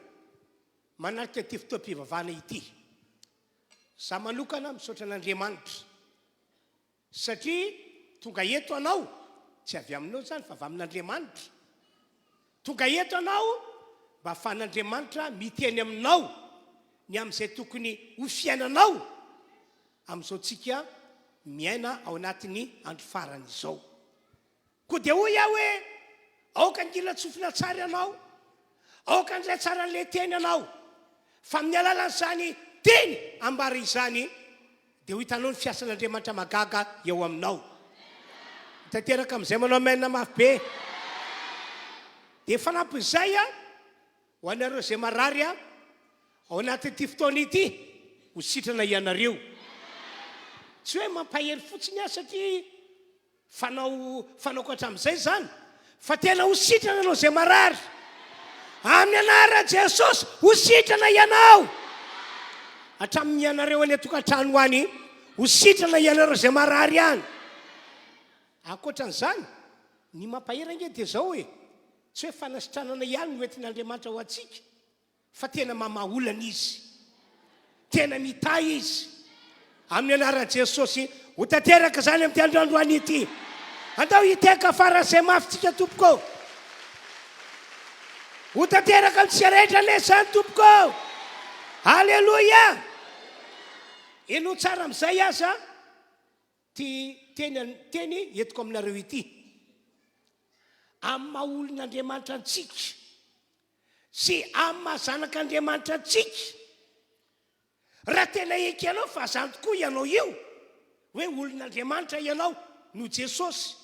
Speaker 1: manatrika ity fotoam-pivavahana ity, za manokana misaotra an'Andriamanitra Satria tonga eto anao, tsy avy aminao izany fa avy amin'Andriamanitra. Tonga eto anao mba ahafahan'Andriamanitra miteny aminao ny amin'izay tokony ho fiainanao amin'izao tsika miaina ao anatin'ny andro farany izao. Koa dia hoy aho hoe, Aoka hangilan-tsofina tsara ianao, aoka handray tsara an'ilay teny ianao, fa amin'ny alalan'izany teny ambara izany dia ho hitanao ny fiasan'Andriamanitra mahagaga eo aminao. Tanteraka amin'izay manao amen mafy be. Dia fanampin'izay, ho anareo izay marary, ao anatin'ity fotoana ity, ho sitrana ianareo. Tsy hoe mampahery fotsiny aho satria Fanao fanaoko hatramin'izay izany fa tena ho sitrana ianao izay marary. Amin'ny anaran'i Jesosy, ho sitrana ianao. Hatramin'ny ianareo any an-tokantrano any, ho sitrana ianareo izay marary any. Ankoatran'izany, ny mampahery ange dia izao e, tsy hoe fanasitranana ihany no entin'Andriamanitra ho antsika, Fa tena mamaha olana Izy. Tena mitahy Izy. Amin'ny anaran'i Jesosy, ho tanteraka izany amin'ity andro androany ity. Andao hitehaka faran'izay mafy tsika tompoko. Ho tanteraka amintsika rehetra anie izany tompoko. Aleloia. Henoy tsara amin'izay aza ity teny teny entiko aminareo ity. Amin'ny maha olon'Andriamanitra antsika. sy amin'ny maha zanak'Andriamanitra antsika. Raha tena ekenao fa zany tokoa ianao io, hoe olon'Andriamanitra ianao noho Jesosy,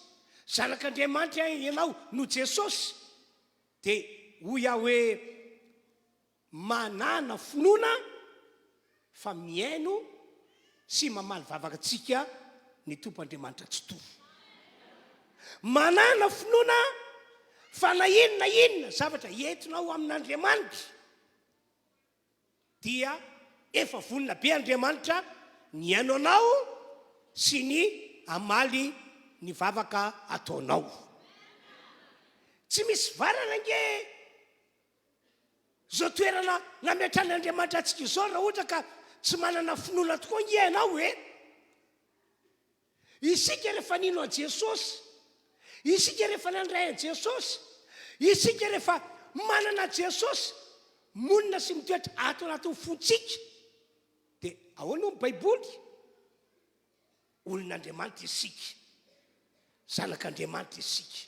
Speaker 1: zanak'Andriamanitra ianao noho Jesosy, dia. hoy aho hoe manàna finoana fa mihaino sy mamaly vavaka antsika ny Tompo Andriamanitra Tsitoha. Manàna finoana fa na inona na inona zavatra entinao amin'Andriamanitra dia efa vonona be Andriamanitra ny hihaino anao sy ny hamaly ny vavaka ataonao. Tsy misy varana ange izao toerana nametran'Andriamanitra antsika izao raha ohatra ka tsy manana finoana tokoa ange ianao e! Isika rehefa nino an'i Jesosy, isika rehefa nandray an'i Jesosy, isika rehefa manana an'i Jesosy monina sy mitoetra ato anatin'ny fontsika, dia ahoana hoy ny Baiboly? Olon'Andriamanitra isika, zanak'Andriamanitra isika.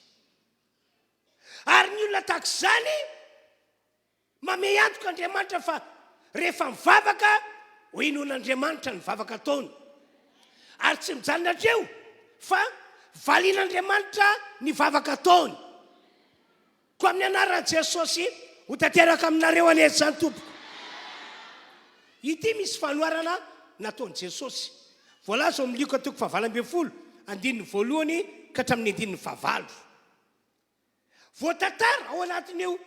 Speaker 1: Ary ny olona tahaka izany Mamehy antoka Andriamanitra fa rehefa mivavaka, ho inoan'Andriamanitra ny vavaka ataony. Ary tsy mijanona hatreo fa valian'Andriamanitra ny vavaka ataony. Koa amin'ny anaran'i Jesosy, ho tanteraka aminareo anie izany tompoko. Ity misy fanoharana nataon'i Jesosy. Voalaza ao amin'ny Lioka toko fahavalo ambinifolo, andininy voalohany ka hatramin'ny andininy fahavalo. Voatantara ao anatin'io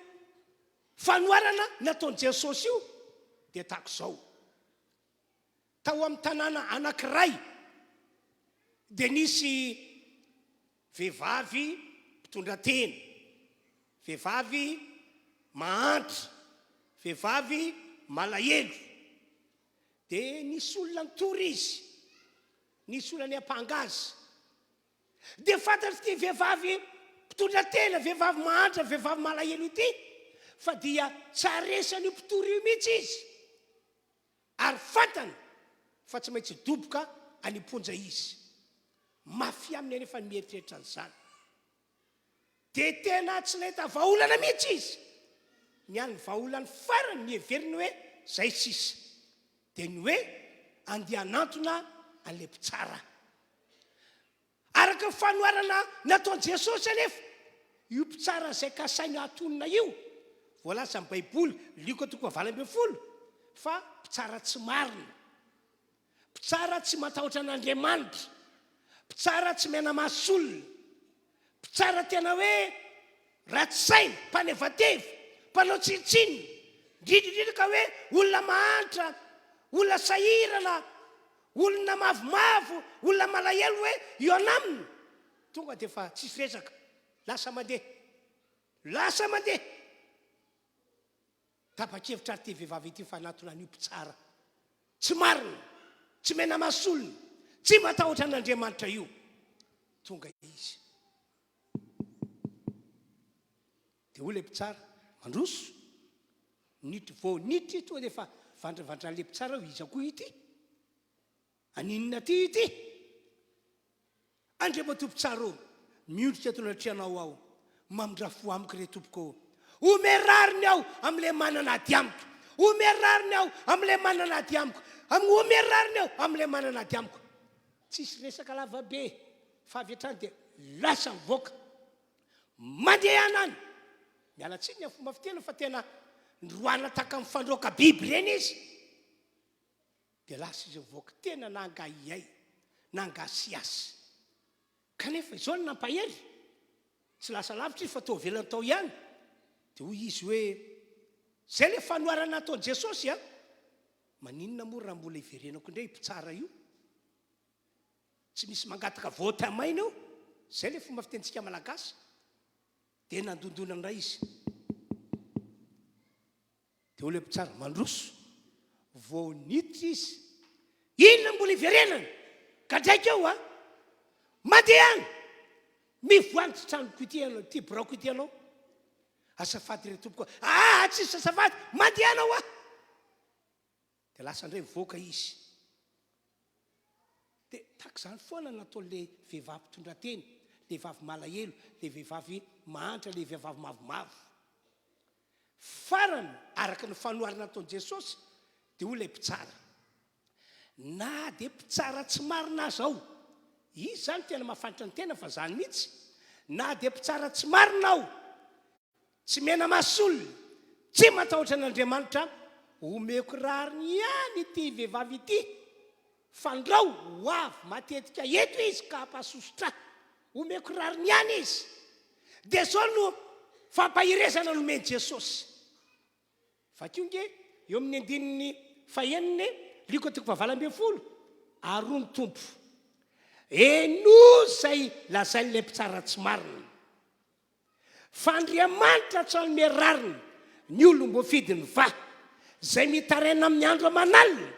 Speaker 1: fanoharana nataon'i Jesosy io dia tahaka izao, Tao amin'ny tanàna anankiray dia nisy vehivavy mpitondra tena, vehivavy mahantra, vehivavy malahelo. Dia nisy olona nitory izy, nisy olona niampanga azy. Dia fantatr'ity vehivavy mpitondra tena, vehivavy mahantra, vehivavy malahelo ity fa dia tsy haharesy an'io mpitory io mihitsy izy. Ary fantany fa tsy maintsy hidoboka any am-ponja izy. Mafy aminy anefa ny mieritreritra an'izany. Dia tena tsy nahita vahaolana mihitsy izy. Ny hany vahaolany farany niheveriny hoe izay sisa dia ny hoe andeha hanantona an'ilay mpitsara. Araka ny fanoharana nataon'i Jesosy anefa, io mpitsara izay kasainy hatonina io, voalazan'ny Baiboly, Lioka toko fahavalo ambinifolo, fa mpitsara tsy marina, mpitsara tsy matahotra an'Andriamanitra, mpitsara tsy miana-maso olona, Mpitsara tena hoe ratsy saina, mpanevateva, mpanao tsinontsinona, indrindra indrindra ka hoe olona mahantra, olona sahirana, olona mavomavo, olona malahelo hoe hihaona aminy, tonga dia efa tsisy resaka, lasa mandeha, lasa mandeha. Tapa-kevitra ary ity vehivavy ity fa hanatona an'io mpitsara tsy marina, tsy mena-masolona, tsy matahotra an'Andriamanitra io. Tonga izy. Dia hoy ilay mpitsara, Mandroso. Nitry vao nitry tonga dia efa vandravandran'ilay mpitsara hoe iza koa ity? Aninona aty ity? Andriamatoa Mpitsara ô, miondrika eto anatrehanao aho, mamindrà fo amiko re Tompoko ô. Omeo rariny aho amin'ilay manana ady amiko. Omeo rariny aho amin'ilay manana ady amiko. Omeo rariny aho amin'ilay manana ady amiko. Tsisy resaka lava be fa avy hatrany dia lasa mivoaka. Mandehana any. Miala tsiny ny amin'ny fomba fiteny fa tena noroahana tahaka ny fandroaka biby ireny izy. Dia lasa izy nivoaka, tena nangahiahy, nangasiasy. Kanefa izao no nampahery, tsy lasa lavitra izy fa teo ivelany tao ihany. Dia hoy izy hoe, Izay ilay fanoharana nataon'i Jesosy an! Maninona moa raha mbola hiverenako indray io mpitsara io? Tsy misy mangataka vote maina eo. Izay ilay fomba fitenintsika malagasy. Dia nandondona indray izy. Dia hoy ilay mpitsara, Mandroso. Vao niditra izy. Inona no mbola iverenana? Gadraiko eo a! Mandehana! Mivoaha ity tranoko ity ianao, ity biraoko ity ianao. Azafady re tompoko. Aa, tsisy azafady! Mandehana hoa! Dia lasa indray mivoaka izy. Dia tahaka izany foana no nataon'ilay vehivavy mpitondra tena, ilay vehivavy malahelo, ilay vehivavy mahantra, ilay vehivavy mavomavo. Farany, araka ny fanoharana nataon'i Jesosy, dia hoy ilay mpitsara, Na dia mpitsara tsy marina aza aho, izy izany tena mahafantatra ny tena fa izany mihitsy, na dia mpitsara tsy marina aho, Tsy mena-maso olona, tsy matahotra an'Andriamanitra, omeko rariny ihany ity vehivavy ity, fandrao ho avy matetika eto izy ka hampasosotra ahy. Omeko rariny ihany izy. Dia izao no fampaherezana nomen'i Jesosy. Vakio nge eo amin'ny andininy fahenina e, Lioka toko fahavalo ambinifolo, Ary hoy ny Tompo, Henoy izay lazain'ilay mpitsara tsy marina. Fa Andriamanitra tsy hanome rariny ny olom-boafidiny va, izay mitaraina aminy andro aman'alina,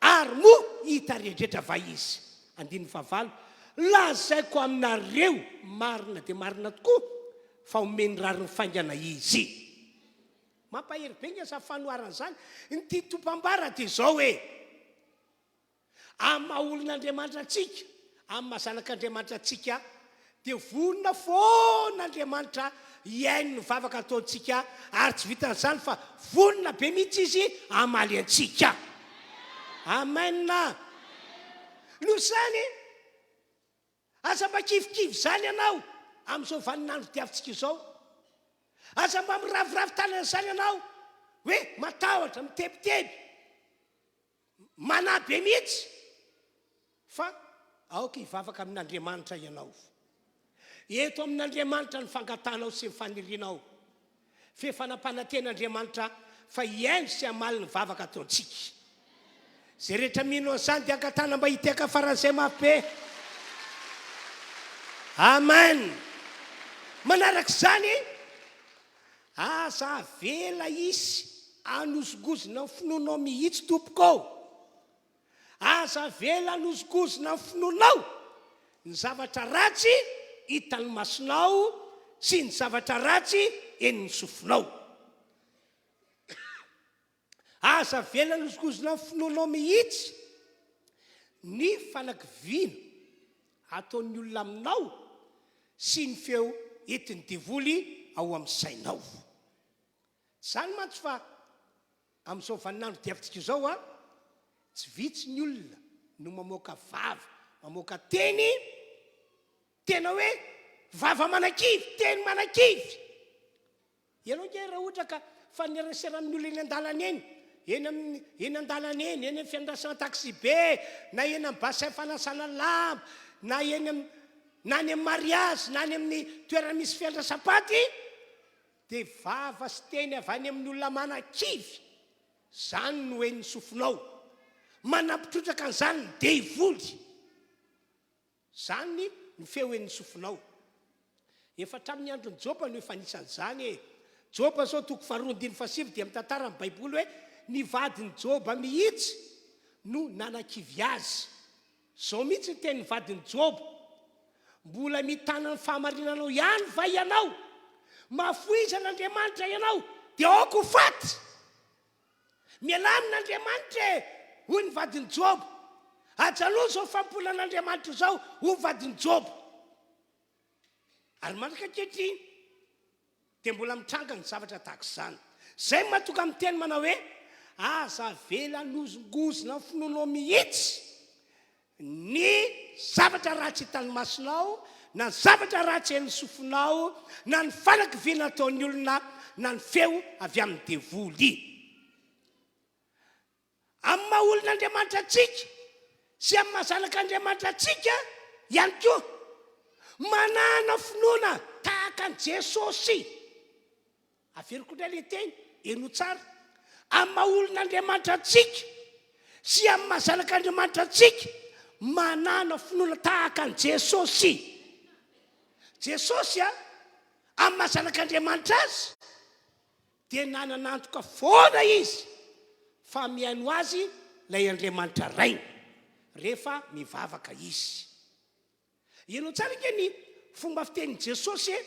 Speaker 1: ary moa hitaredretra va izy? Andininy fahavalo, Lazaiko aminareo marina dia marina tokoa fa homeny rariny faingana izy. Mampahery be nge izany fanoharana izany. Ny tian'ny Tompo ambara dia izao hoe, Amin'ny maha olon'Andriamanitra antsika, amin'ny maha zanak'Andriamanitra antsika, dia vonona foana Andriamanitra hihaino ny vavaka ataontsika, ary tsy vitan'izany fa vonona be mihitsy Izy hamaly antsika. Amen. Noho izany, aza mba kivikivy izany ianao amin'izao vaninandro diavintsika izao. Aza mba miraviravy tanana izany ianao hoe matahotra, mitebiteby. Manahy be mihitsy fa aoka hivavaka amin'Andriamanitra ianao. Eto amin'Andriamanitra ny fangatahanao sy ny fanirianao. F'efa nampanantena Andriamanitra fa hihaino sy hamaly ny vavaka ataontsika. Izay rehetra mino an'izany dia angatahana mba hitehaka faran'izay mafy be. Amen. Manaraka izany, Aza avela hisy hanozongozona ny finoanao mihitsy tompoko ô! Aza avela hanozongozona ny finoanao ny zavatra ratsy hitan'ny masonao sy ny zavatra ratsy henon'ny sofinao. Aza avela hanozongozona ny finoanao mihitsy ny fanakiviana ataon'ny olona aminao sy ny feo entin'ny devoly ao amin'ny sainao. Tsy izany mantsy fa amin'izao vaninandro diavintsika izao, tsy vitsy ny olona no mamoaka vava, mamoaka teny tena hoe vava manakivy, teny manakivy. Ianao ange raha ohatra ka mifanerasera amin'ny olona eny an-dalana eny, eny amin'ny, eny an-dalana eny, eny amin'ny fiandrasana taxi-be, na eny amin'ny bassin fanasana lamba, na eny amin'ny, na any amin'ny mariazy, na any amin'ny toerana misy fiandrasam-paty, dia vava sy teny avy any amin'ny olona manakivy, izany no henon'ny sofinao. Manampy trotraka an'izany ny devoly. Izany ny feo henon'ny sofinao. Efa hatramin'ny andron'i Joba no efa nisy an'izany e! Joba izao toko faharoa andininy fahasivy dia mitantara ny Baiboly hoe ny vadin'i Joba mihitsy no nanakivy azy. Izao mihitsy ny tenin'ny vadin'i Joba, Mbola mitana ny fahamarinanao ihany va ianao? Mahafoiza an'Andriamanitra ianao, dia aoka ho faty! Mialà amin'Andriamanitra e! hoy ny vadin'i Joba. Ajanony izao fanompoana an'Andriamanitra izao, hoy ny vadin'i Joba. Ary mandraka ankehitriny dia mbola mitranga ny zavatra tahaka izany. Izay no mahatonga miteny manao hoe, Aza avela hanozongozona ny finoanao mihitsy ny zavatra ratsy hitan'ny masonao, na ny zavatra ratsy henon'ny sofinao, na ny fanakiviana ataon'ny olona, na ny feo avy amin'ny devoly. Amin'ny maha olon'Andriamanitra antsika sy amin'ny maha zanak'Andriamanitra antsika ihany koa, manana finoana tahaka an'i Jesosy. Averiko indray ilay teny, henoy tsara. Amin'ny maha olon'Andriamanitra antsika sy amin'ny maha zanak'Andriamanitra antsika, manàna finoana tahaka an'i Jesosy. Jesosy a, amin'ny maha zanak'Andriamanitra azy, dia nanana antoka foana izy fa mihaino azy ilay Andriamanitra Rainy rehefa mivavaka izy. Henoy tsara ange ny fomba fitenin'i Jesosy e!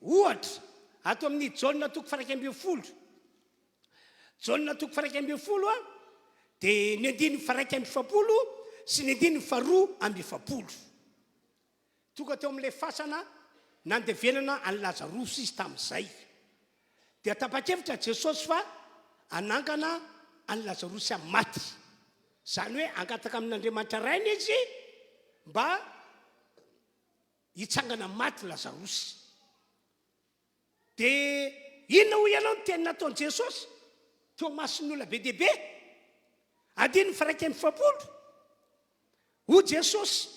Speaker 1: Ohatra, ato amin'ny Jaona toko faha-11. Jaona toko faha-11 a, dia ny andininy faha-41 sy ny andininy faha-42. Tonga teo amin'ilay fasana nandevenana an'i Lazarosy izy tamin'izay. Dia tapa-kevitra Jesosy fa hanangana an'i Lazarosy amin'ny maty. Izany hoe hangataka amin'Andriamanitra Rainy izy mba hitsangana amin'ny maty Lazarosy. Dia inona hoy ianao ny teny nataon'i Jesosy teo imason'ny olona be dia be? Andininy faha-41. Hoy Jesosy,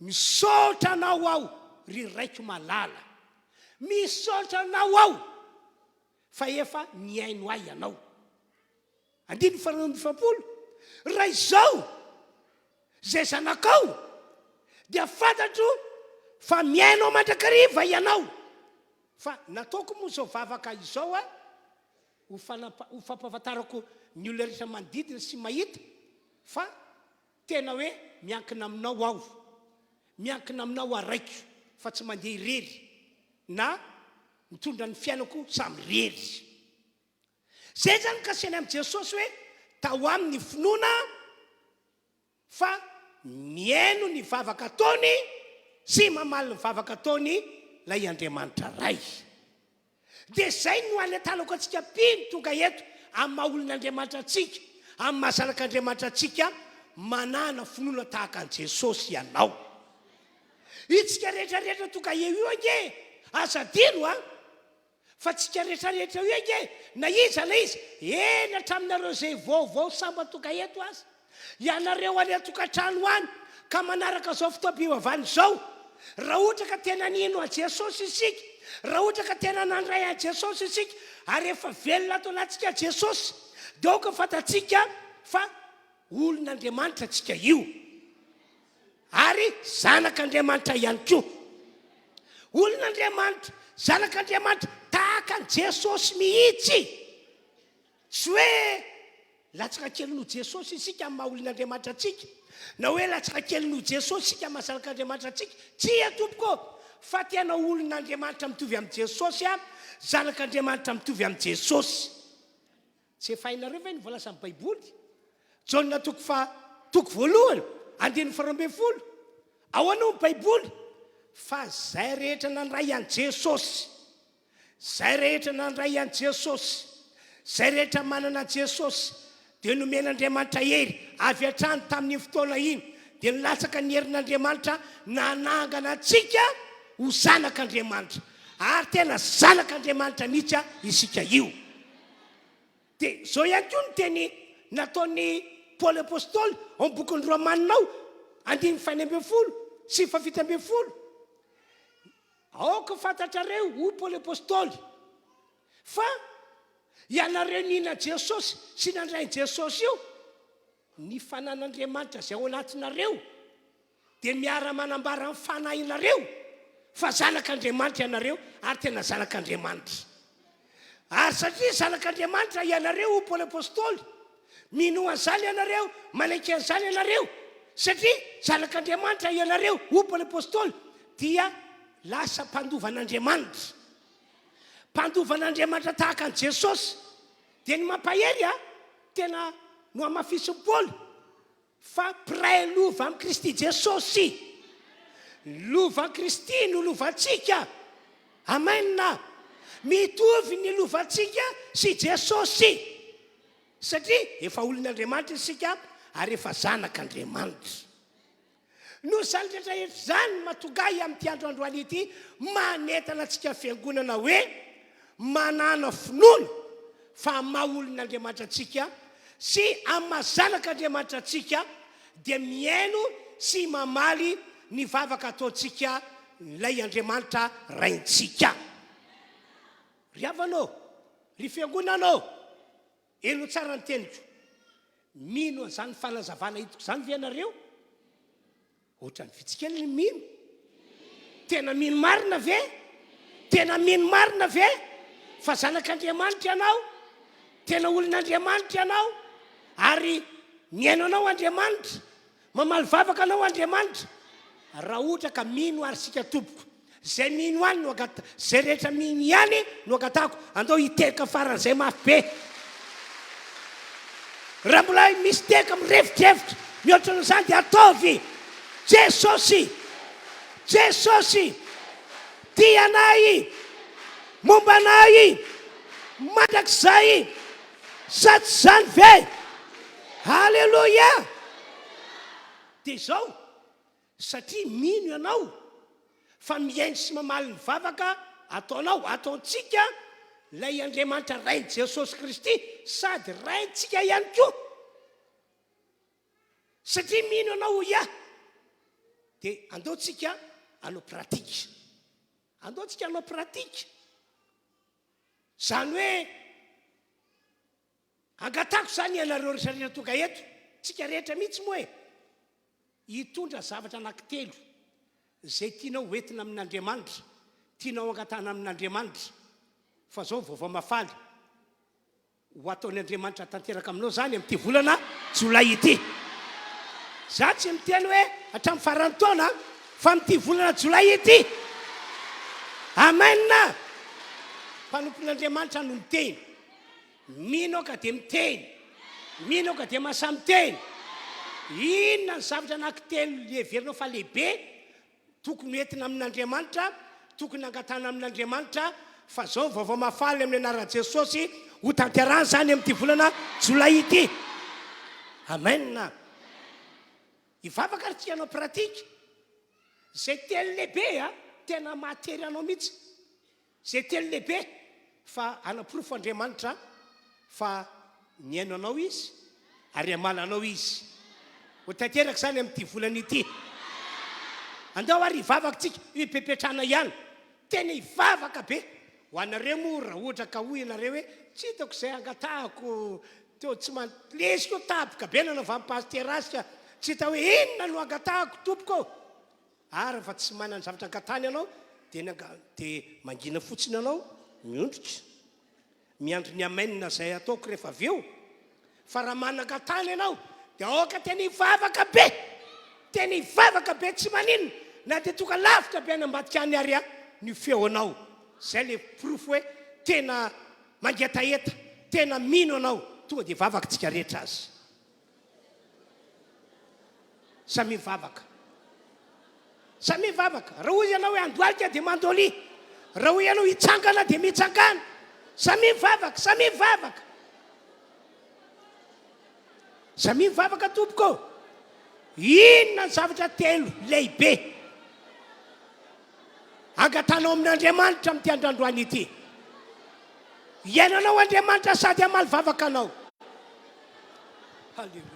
Speaker 1: Misaotra Anao aho, ry Raiko malala. Misaotra Anao aho, fa efa nihaino ahy Ianao. Andininy faha-42. Raha izao, izay zanakao, dia fantatro fa mihaino ahy mandrakariva Ianao. Fa nataoko moa izao vavaka izao ho fampahafantarako ny olona rehetra manodidina sy mahita fa tena hoe miankina aminao aho, miankina aminao aho Raiko fa tsy mandeha irery na mitondra ny fiainako samirery. Zay zany kasainy amin'i Jesosy hoe tao aminy ny finoana fa mihaino ny vavaka ataony sy mamaly ny vavaka ataony ilay Andriamanitra Ray. Dia izay no anentanako antsika mpino tonga eto amin'ny maha olon'Andriamanitra antsika, amin'ny maha zanak'Andriamanitra antsika, manàna finoana tahaka an'i Jesosy ianao. Itsika rehetra rehetra tonga eo io ange, aza adino an! Fa tsika rehetra rehetra io ange, na iza na iza, eny hatraminareo izay vaovao sambany tonga eto aza, ianareo any an-tokantrano any ka manaraka izao fotoam-pivavahana izao, raha ohatra ka tena nino an'i Jesosy isika, raha ohatra ka tena nandray an'i Jesosy isika, ary efa velona ato anatintsika Jesosy, dia aoka fantatsika fa olon'Andriamanitra tsika io. Ary zanak'Andriamanitra ihany koa. Olon'Andriamanitra, zanak'Andriamanitra, tahaka an'i Jesosy mihitsy. Tsy hoe latsaka kely noho Jesosy isika amin'ny maha olon'Andriamanitra antsika, na hoe latsaka kely noho Jesosy isika amin'ny maha zanak'Andriamanitra antsika. Tsia tompoko ô! Fa tena olon'Andriamanitra mitovy amin'i Jesosy, zanak'Andriamanitra mitovy amin'i Jesosy. Tsy efa hainareo ve ny voalazan'ny Baiboly? Jaona toko faha toko voalohany, andininy faha 12. Ahoana hoy ny Baiboly? Fa izay rehetra nandray an'i Jesosy, izay rehetra nandray an'i Jesosy, izay rehetra manana an'i Jesosy, dia nomen'Andriamanitra hery avy hatrany tamin'iny fotoana iny, dia nilatsaka ny herin'Andriamanitra nanangana antsika ho zanak'Andriamanitra. Ary tena zanak'Andriamanitra mihitsy isika io. Dia izao ihany koa ny teny nataon'i Paoly Apostoly ao amin'ny bokin'ny Romanina ao, andininy faha 16 sy faha 17. Aoka ho fantatrareo, hoy Paoly Apostoly, fa ianareo nino an'i Jesosy sy nandray an'i Jesosy io, ny fanan'Andriamanitra izay ao anatinareo dia miara-manambara amin'ny fanahinareo fa zanak'Andriamanitra ianareo ary tena zanak'Andriamanitra. Ary satria zanak'Andriamanitra ianareo, hoy Paoly Apostoly, minoa an'izany ianareo, manaiky an'izany ianareo, satria zanak'Andriamanitra ianareo, hoy Paoly Apostoly, dia lasa mpandova an'Andriamanitra. Mpandova an'Andriamanitra tahaka an'i Jesosy. Dia ny mampahery a, tena nohamafisin'i Paoly, Fa mpiray lova amin'i Kristy Jesosy. Ny lovan'i Kristy no lovantsika. Amen. Mitovy ny lovantsika sy Jesosy. Satria efa olon'Andriamanitra isika ary efa zanak'Andriamanitra. Noho izany rehetra rehetra izany no mahatonga ahy amin'ity andro androany ity manentana antsika fiangonana hoe manàna finoana fa amin'ny maha olon'Andriamanitra antsika sy amin'ny maha zanak'Andriamanitra antsika dia mihaino sy mamaly ny vavaka ataontsika ilay Andriamanitra Raintsika. Ry havana ô, ry fiangonana ô, Henoy tsara ny teniko. Mino an'izany fanazavana hitako izany ve ianareo? Ohatran'ny vitsy kely ny mino. Tena mino marina ve? Tena mino marina ve fa zanak'Andriamanitra ianao? Tena olon'Andriamanitra ianao? Ary mihaino anao Andriamanitra? Mamaly vavaka anao Andriamanitra raha ohatra ka mino ary isika tompoko. Izay mino ihany no angata, izay rehetra mino ihany no angatahako. Andao hitehaka faran'izay mafy be. Raha mbola misy tehaka mirefodrefotra mihoatra noho izany dia ataovy. Jesosy! Jesosy! Tia anay! Momba anay! Mandrakizay! Sa tsy izany ve? Aleloia! Dia izao, satria mino ianao fa mihaino sy mamaly ny vavaka ataonao, ataontsika, Ilay Andriamanitra Rain'i Jesosy Kristy sady Raintsika ihany koa. Satria mino anao hoy aho, dia andao tsika hanao pratique. Andao tsika hanao pratique. Izany hoe angatako izany ianareo rehetra rehetra tonga eto, tsika rehetra mihitsy moa e, hitondra zavatra anankitelo izay tianao hoentina amin'Andriamanitra, tianao angatahana amin'Andriamanitra, fa izao vaovao mahafaly. Ho ataon' Andriamanitra tanteraka aminao izany amin'ity volana jolay ity. Za tsy miteny hoe hatramin'ny faran'ny taona fa amin'ity volana jolay ity. Amen! Mpanompon'Andriamanitra no miteny. Mino aho ka dia miteny. Mino aho ka dia mahasahy miteny. Inona ny zavatra anankitelo heverinao fa lehibe Tokony hoentina amin'Andriamanitra, tokony hangatahana amin'Andriamanitra fa zao vaovao mahafaly amin'ny anaran'i Jesosy ho tanterahana izany amin'ity volana jolay ity. Amen. Hivavaka ary tsy hanao pratique. Izay teny lehibe a, tena mahatery anao mihitsy. Izay teny lehibe fa hanaporofo Andriamanitra fa nihaino anao Izy ary hamaly anao Izy. Ho tanteraka izany amin'ity volana ity. Andao ary hivavaka tsika, io hipepetrana ihany. Tena hivavaka be. Ho anareo moa raha ohatra ka hoy ianareo hoe tsy hitako izay hangatahako teo tsy man, lesy koa tapoka be nanaovan'i Pasitera azy ka tsy hita hoe inona no hangatahako tompoko ô. Ary rehefa tsy manana zavatra angatahana ianao dia ny dia mangina fotsiny ianao, miondrika, miandry ny amen izay ataoko rehefa avy eo. Fa raha manana angatahana ianao dia aoka tena hivavaka be, tena hivavaka be tsy maninona na dia tonga lavitra be any ambadika any ary ny feonao. Izay ilay porofo hoe tena mangetaheta, tena mino ianao. Tonga dia hivavaka tsika rehetra azy. Samia mivavaka. Samia mivavaka. Raha hoy ianao hoe handohalika dia mandolia. Raha hoy ianao hitsangana dia mitsangana. Samia mivavaka, samia mivavaka. Samia mivavaka tompoko. Inona ny zavatra telo lehibe angatanao amin'Andriamanitra amin'ity andro androany ity? Hiainanao Andriamanitra sady hamaly vavaka anao. Haleloia.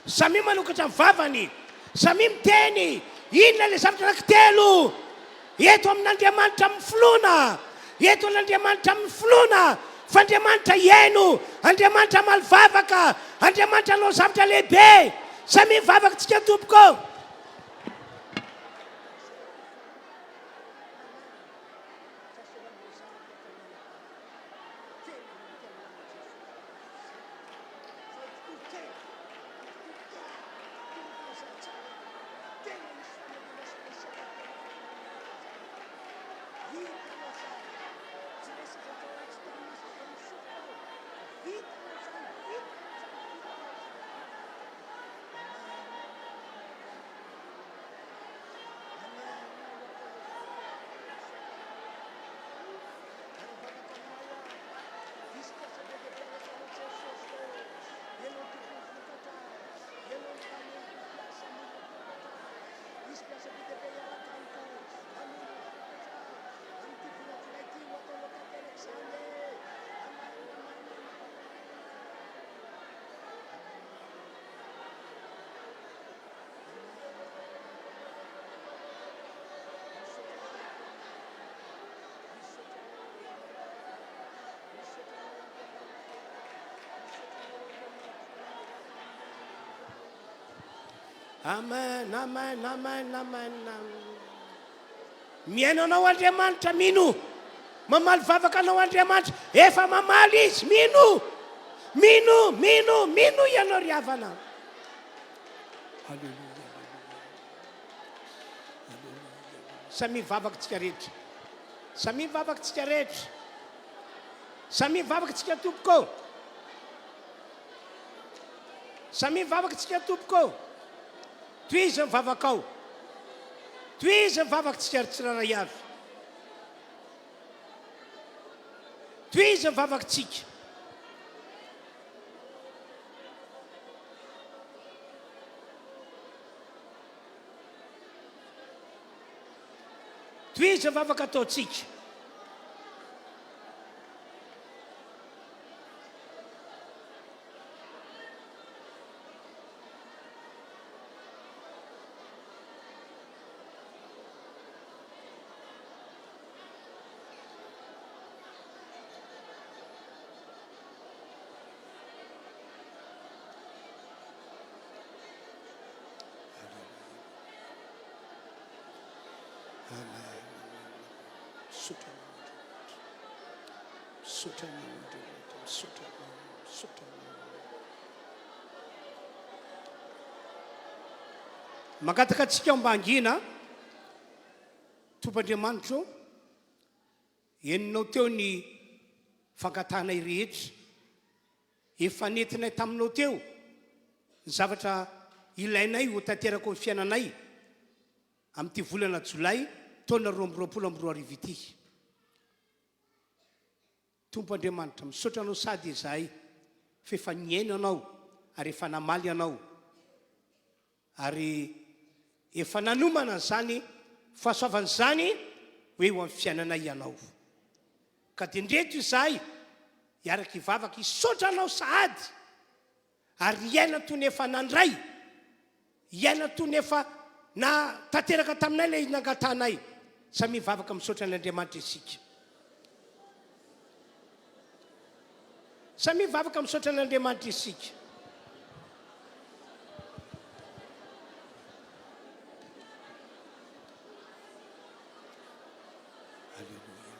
Speaker 1: Samia manokatra ny vavany. Samia miteny. Inona ilay zavatra anankitelo? Eto amin'Andriamanitra amin'ny finoana. Eto an'Andriamanitra amin'ny finoana. Fa Andriamanitra hihaino. Andriamanitra hamaly vavaka. Andriamanitra hanao zavatra lehibe. Samia mivavaka tsika tompoko. Amen, amen, amen, amen. Mihaino anao Andriamanitra, mino. Mamaly vavaka anao Andriamanitra, efa mamaly Izy, mino. Mino, mino, mino ianao ry havana. Alléluia. Alléluia. Samia mivavaka tsika rehetra. Samia mivavaka tsika rehetra. Samia mivavaka tsika tompoko. Samia mivavaka tsika tompoko. Tohizo ny vavakao. Tohizo ny vavakitsika ry tsirairay avy. Tohizo ny vavakitsika. Tohizo ny vavaka ataontsika. Misaotra anao Andriamanitra. Misaotra anao Andriamanitra. Misaotra anao. Misaotra anao. Mangataka antsika mba hangina. Tompo Andriamanitra ô, henonao teo ny fangatahanay rehetra. Efa nentinay taminao teo ny zavatra ilainay ho tanteraka ao amin'ny fiainanay amin'ity volana jolay taona 2022 ity. Tompo Andriamanitra, misaotra Anao sady izahay fa efa nihaino Anao ary efa namaly Anao ary efa nanomana an'izany fahasoavana izany ho eo amin'ny fiainanay Ianao. Ka dia ndreto izahay hiaraka hivavaka hisaotra Anao sahady Ary hiaina toy ny efa nandray, hiaina toy ny efa na tanteraka taminay ilay nangatahanay. Samia mivavaka misaotra an' Andriamanitra isika. Samia mivavaka misaotra an' Andriamanitra isika. Alléluia.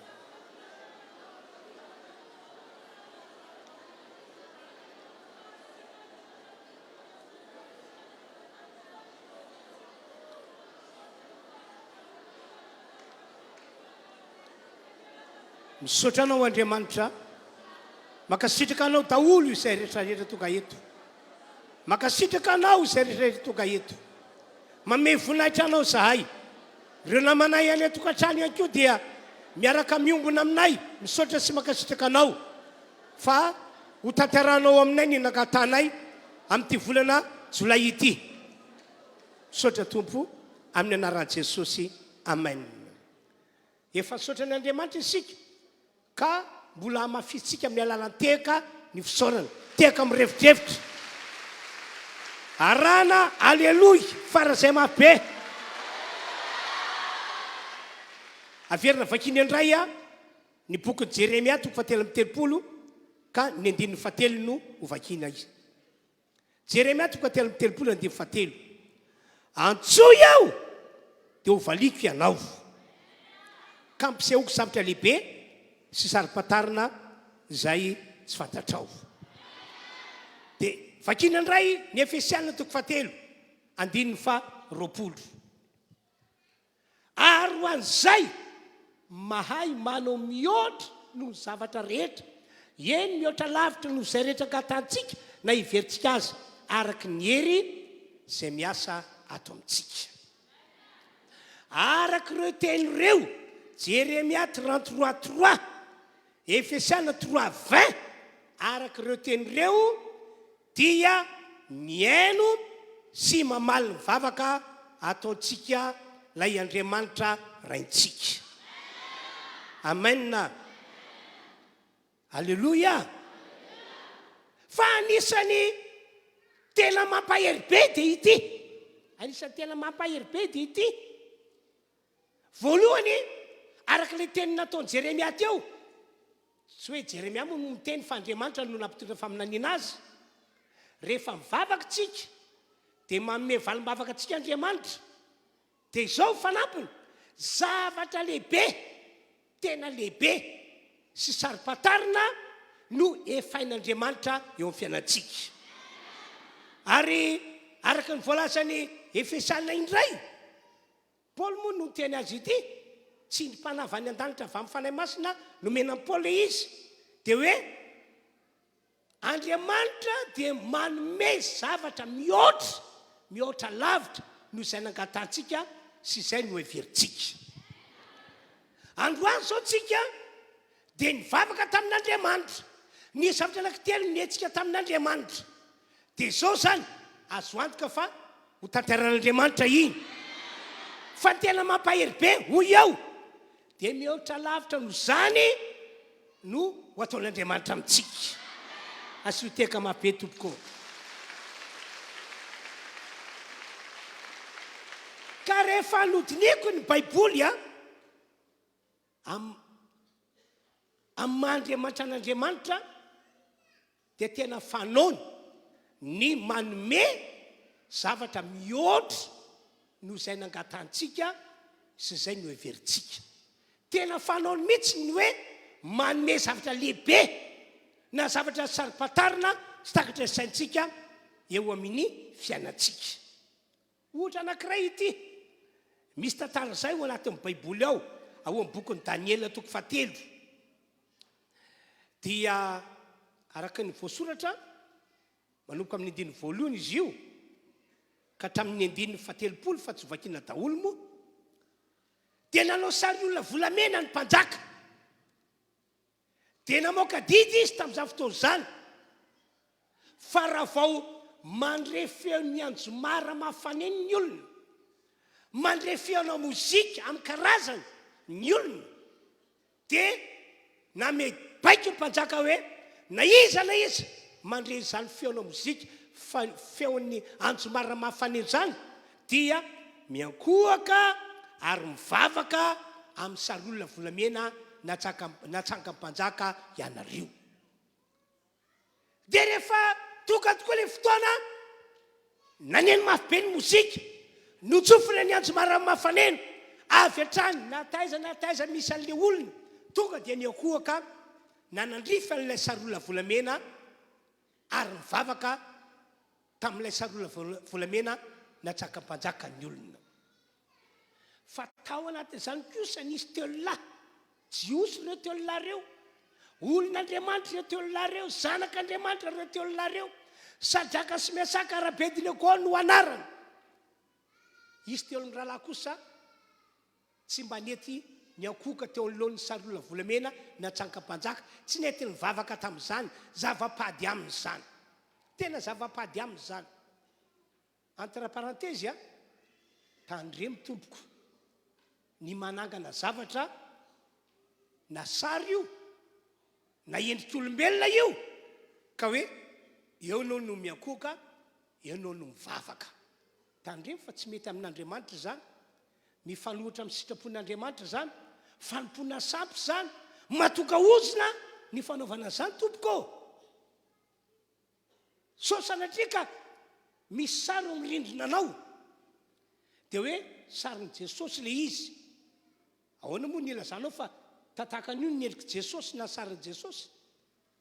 Speaker 1: Misaotra anao Andriamanitra. Mankasitraka anao daholo izay rehetra rehetra tonga eto. Mankasitraka anao izay rehetra rehetra tonga eto. Manome voninahitra anao izahay. Ireo namanay any an-tokantrano ihany koa dia miaraka miombona aminay. Misaotra sy mankasitraka anao. Fa ho tanterahanao aminay ny nangatahanay amin'ity volana jolay ity. Misaotra Tompo amin'ny anaran'i Jesosy. Amen. Efa nisaotra an' Andriamanitra isika ka mbola hamafisintsika amin'ny alalan'ny tehaka ny fisaorana. Tehaka mirefodrefotra. Arahana Aleloia faran'izay mafy be. Averina vakiana indray Ny bokin'i Jeremia toko fahatelo amby telopolo ka ny andininy fahatelo no hovakiana izy. Jeremia toko fahatelo amby telopolo andininy fahatelo. Antsoy aho dia hovaliako ianao, ka hampisehoako zavatra lehibe sy saro-pantarina izay tsy fantatrao. Dia vakiana indray ny Efesiana toko fahatelo andininy faha 20. Ary ho an'izay mahay manao mihoatra noho ny zavatra rehetra, eny, mihoatra lavitra noho izay rehetra angatahantsika na heverintsika aza, araka ny hery izay miasa ato amintsika. Araka ireo teny ireo, Jeremia 33 3, Efesiana 3 20, araka ireo teny ireo, dia mihaino sy mamaly ny vavaka ataontsika ilay Andriamanitra Raintsika. Amen. Aleloia. Fa anisan'ny tena mampahery be dia ity. Anisan'ny tena mampahery be dia ity. Voalohany, araka ilay teny nataon'i Jeremia teo, tsy hoe Jeremia moa no niteny fa Andriamanitra no nampitondra faminaniana azy. Rehefa mivavaka isika dia manome valim-bavaka antsika Andriamanitra. Dia izao ny fanampiny, Zavatra lehibe, tena lehibe sy saro-pantarina no efain'Andriamanitra eo amin'ny fiainantsika. Ary araka ny voalazan'i Efesiana indray, Paoly moa no niteny azy ity, tsindrim-panahy avy any an-danitra avy amin'ny Fanahy Masina nomena an'i Paoly ilay izy, dia hoe, Andriamanitra dia manome zavatra mihoatra, mihoatra lavitra noho izay nangatahantsika sy izay noheverintsika. Androany izao tsika dia nivavaka tamin'Andriamanitra. Nisy zavatra anankitelo nihetsika tamin'Andriamanitra. Dia izao izany, azo antoka fa ho tanteran'Andriamanitra iny. Fa ny tena mampahery be, hoy aho, dia mihoatra lavitra noho izany no ho ataon'Andriamanitra amintsika. Asio tehaka mafy be tompoko ô. Ka rehefa nodinihiko ny Baiboly a, am amin'ny maha Andriamanitra an'Andriamanitra dia tena fanaony ny manome zavatra mihoatra noho izay nangatahantsika sy izay noheverintsika. Tena fanaony mihitsy ny hoe manome zavatra lehibe na zavatra saro-pantarina tsy takatry ny saintsika eo amin'ny fiainantsika. Ohatra anankiray ity, misy tantara izay ao anatin'ny Baiboly ao, ao amin'ny bokin'i Daniela toko fahatelo. Dia araka ny voasoratra, manomboka amin'ny andininy voalohany izy io, ka hatramin'ny andininy fahatelopolo fa tsy hovakiana daholo moa. Dia nanao sary olona volamena ny mpanjaka. Dia namoaka didy izy tamin'izany fotoana izany fa raha vao mandre feon'ny anjomara mahafaneno ny olona, mandre feona mozika amin'ny karazany ny olona, dia name baiko ny mpanjaka hoe na iza na iza mandre izany feona mozika fa feon'ny anjomara mahafaneno izany dia miankohoka ary mivavaka amin'ny sarilona volamena natsangan'ny mpanjaka ianareo. Dia rehefa tonga tokoa ilay fotoana, naneno mafy be ny mozika, notsofina ny anjomara mafaneno, avy hatrany na taiza na taiza misy an'ilay olona, tonga dia niankohoka nanandrify an'ilay sarilona volamena ary nivavaka tamin'ilay sarola volamena natsakam-panjaka ny olona. Fa tao anatin'izany kosa nisy telolahy, Jiosy ireo telolahy ireo, olon'Andriamanitra ireo telolahy ireo, zanak'Andriamanitra ireo telolahy ireo, Sadraka sy Mesaka ary Abednego no anarany. Izy telo mirahalahy kosa Tsy mba nety niankohoka teo anoloan'ny sarilona volamena natsankam-panjaka. Tsy nety nivavaka tamin'izany. Zava-pady aminy izany. Tena zava-pady aminy izany. Entre parenthèse a, tandremo tompoko ny manangana zavatra na sary io na endrik'olombelona io ka hoe eo ianao no miankohoka, eo ianao no mivavaka. Tandremo fa tsy mety amin'Andriamanitra izany. Mifanohitra amin'ny sitrapon'Andriamanitra izany. Fanompoana sampy izany. Matoka ozona ny fanaovana an'izany tompoko ô! Sao sanatria ka misy sary eo amin'ny rindrina anao dia hoe sarin'i Jesosy ilay izy. Ahoana moa ny ilazanao fa tataka an'io ny endrik'i Jesosy na sarin'i Jesosy?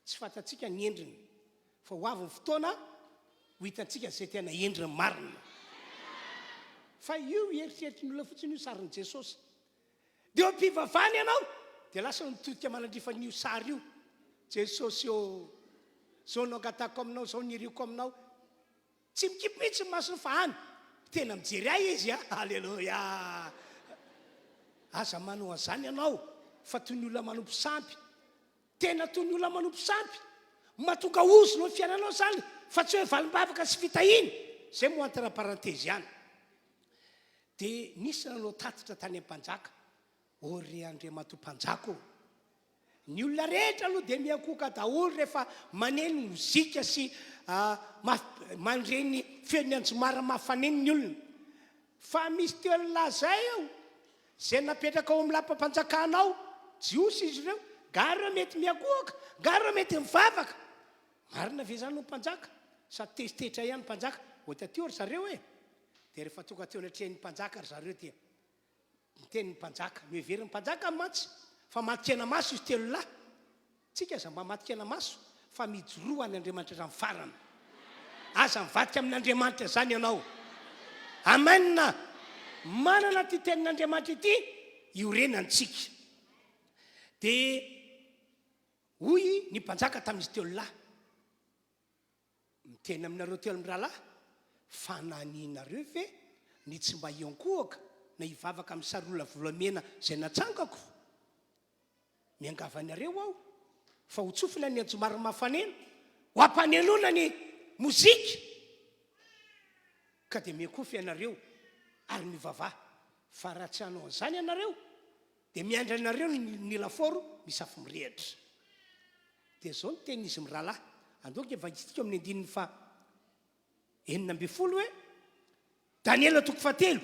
Speaker 1: Tsy fantatsika ny endriny, fa ho avy ny fotoana ho hitantsika izay tena endriny marina. Fa io eritreritry ny olona fotsiny io sarin'i Jesosy. Dia eo am-pivavahana ianao, dia lasa mitodika manandrifa an'io sary io. Jesosy ô, izao no angatahako aminao, izao no iriko aminao. Tsy mikipy mihitsy ny masony fa any tena mijery ahy izy a! Aleloia! Aza manao an'izany ianao fa toy ny olona manompo sampy. Tena toy ny olona manompo sampy. Mahatonga ozona eo fiainanao izany fa tsy hoe valim-bavaka sy fitahiana. Izay moa entre parenthèse ihany. Dia nisy nanao tatitra tany amin'ny mpanjaka, O ry Andriamatoa Mpanjaka ô! Ny olona rehetra aloha dia miankohoka daholo rehefa maneno mozika sy mandre ny feon'ny anjomara mahafaneno ny olona. Fa misy telo lahy izay eo, izay napetraka ao amin'ny lapam-panjakana ao, Jiosy izy ireo, nga ireo mety miankohoka? Nga ireo mety mivavaka? Marina ve izany hoy ny mpanjaka? Sady tezitezitra ihany ny mpanjaka, Ohatra teo ry zareo e! Dia rehefa tonga teo anatrehan'ny mpanjaka ry zareo dia. Ny tenin'ny mpanjaka. Noheverin'ny mpanjaka mantsy fa matin-kena-maso izy telolahy. Tsika aza mba matin-kena-maso fa mijoroa ho an'Andriamanitra hatramin'ny farany. Aza mivadika amin'Andriamanitra izany ianao. Amen! Manana ity tenin'Andriamanitra ity iorenantsika. Dia hoy ny mpanjaka tamin'izy telolahy. Miteny aminareo telo mirahalahy, fa nanianareo ve ny tsy mba hiankohoka na hivavaka amin'ny sariolona volamena izay natsangako? Miangavy anareo aho fa ho tsofina ny anjomara mahafaneno, ho ampanenoina ny mozika, ka dia miankohofa ianareo ary mivavaha, fa raha tsy hanao an'izany ianareo, Dia miandry anareo ny lafaoro misy afo mirehitra. Dia izao no tenin'izy mirahalahy. Andao ange vakintsika eo amin'ny andininy faha 16 hoe, Daniela toko fahatelo,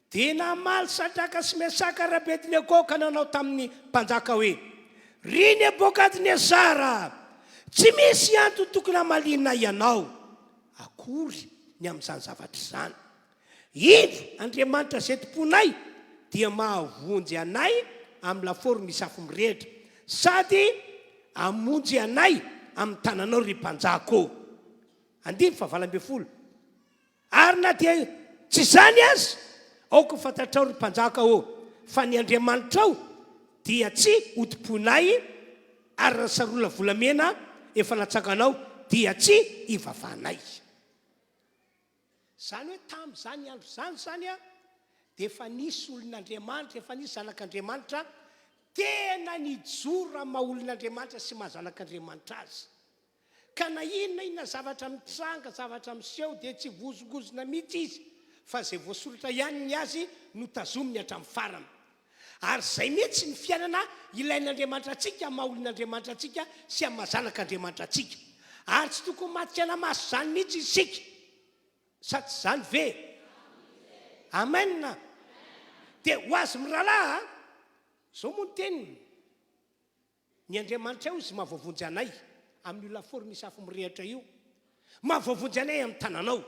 Speaker 1: Dia namaly Sadraka sy Mesaka ary Abednego ka nanao tamin'ny mpanjaka hoe, Ry Nebokadnezara, tsy misy antony tokony hamalianay anao akory ny amin'izany zavatra izany. Indro, Andriamanitra izay tomponay dia mahavonjy anay amin'ny lafaoro misy afo mirehitra, sady hamonjy anay amin'ny tananao, ry mpanjaka ô. Andininy faha-18. Ary na dia tsy izany aza, aoka ho fantatrao, ry mpanjaka ô, fa ny Andriamanitrao dia tsy hotompoinay, ary ny sarolona volamena efa natsanganao dia tsy hivavahanay. Izany hoe tamin'izany andro izany izany dia efa nisy olon'Andriamanitra, efa nisy zanak'Andriamanitra tena nijoro amin'ny maha olon'Andriamanitra sy maha zanak'Andriamanitra azy. Ka na inona na inona zavatra mitranga, zavatra miseho dia tsy vozongozona mihitsy izy fa izay voasoratra ihany ny azy no tazominy hatramin'ny farany. Ary izay mihitsy ny fiainana ilain'Andriamanitra antsika amin'ny maha olon'Andriamanitra antsika sy amin'ny maha zanak'Andriamanitra antsika. Ary tsy tokony matin-kena-maso izany mihitsy isika. Sa tsy izany ve? Amen! Dia ho azy mirahalahy a! Izao moa ny teniny, Ny Andriamanitray hozy mahavoavonjy anay amin'io lafaoro misy afo mirehitra io. Mahavoavonjy anay amin'ny tananao.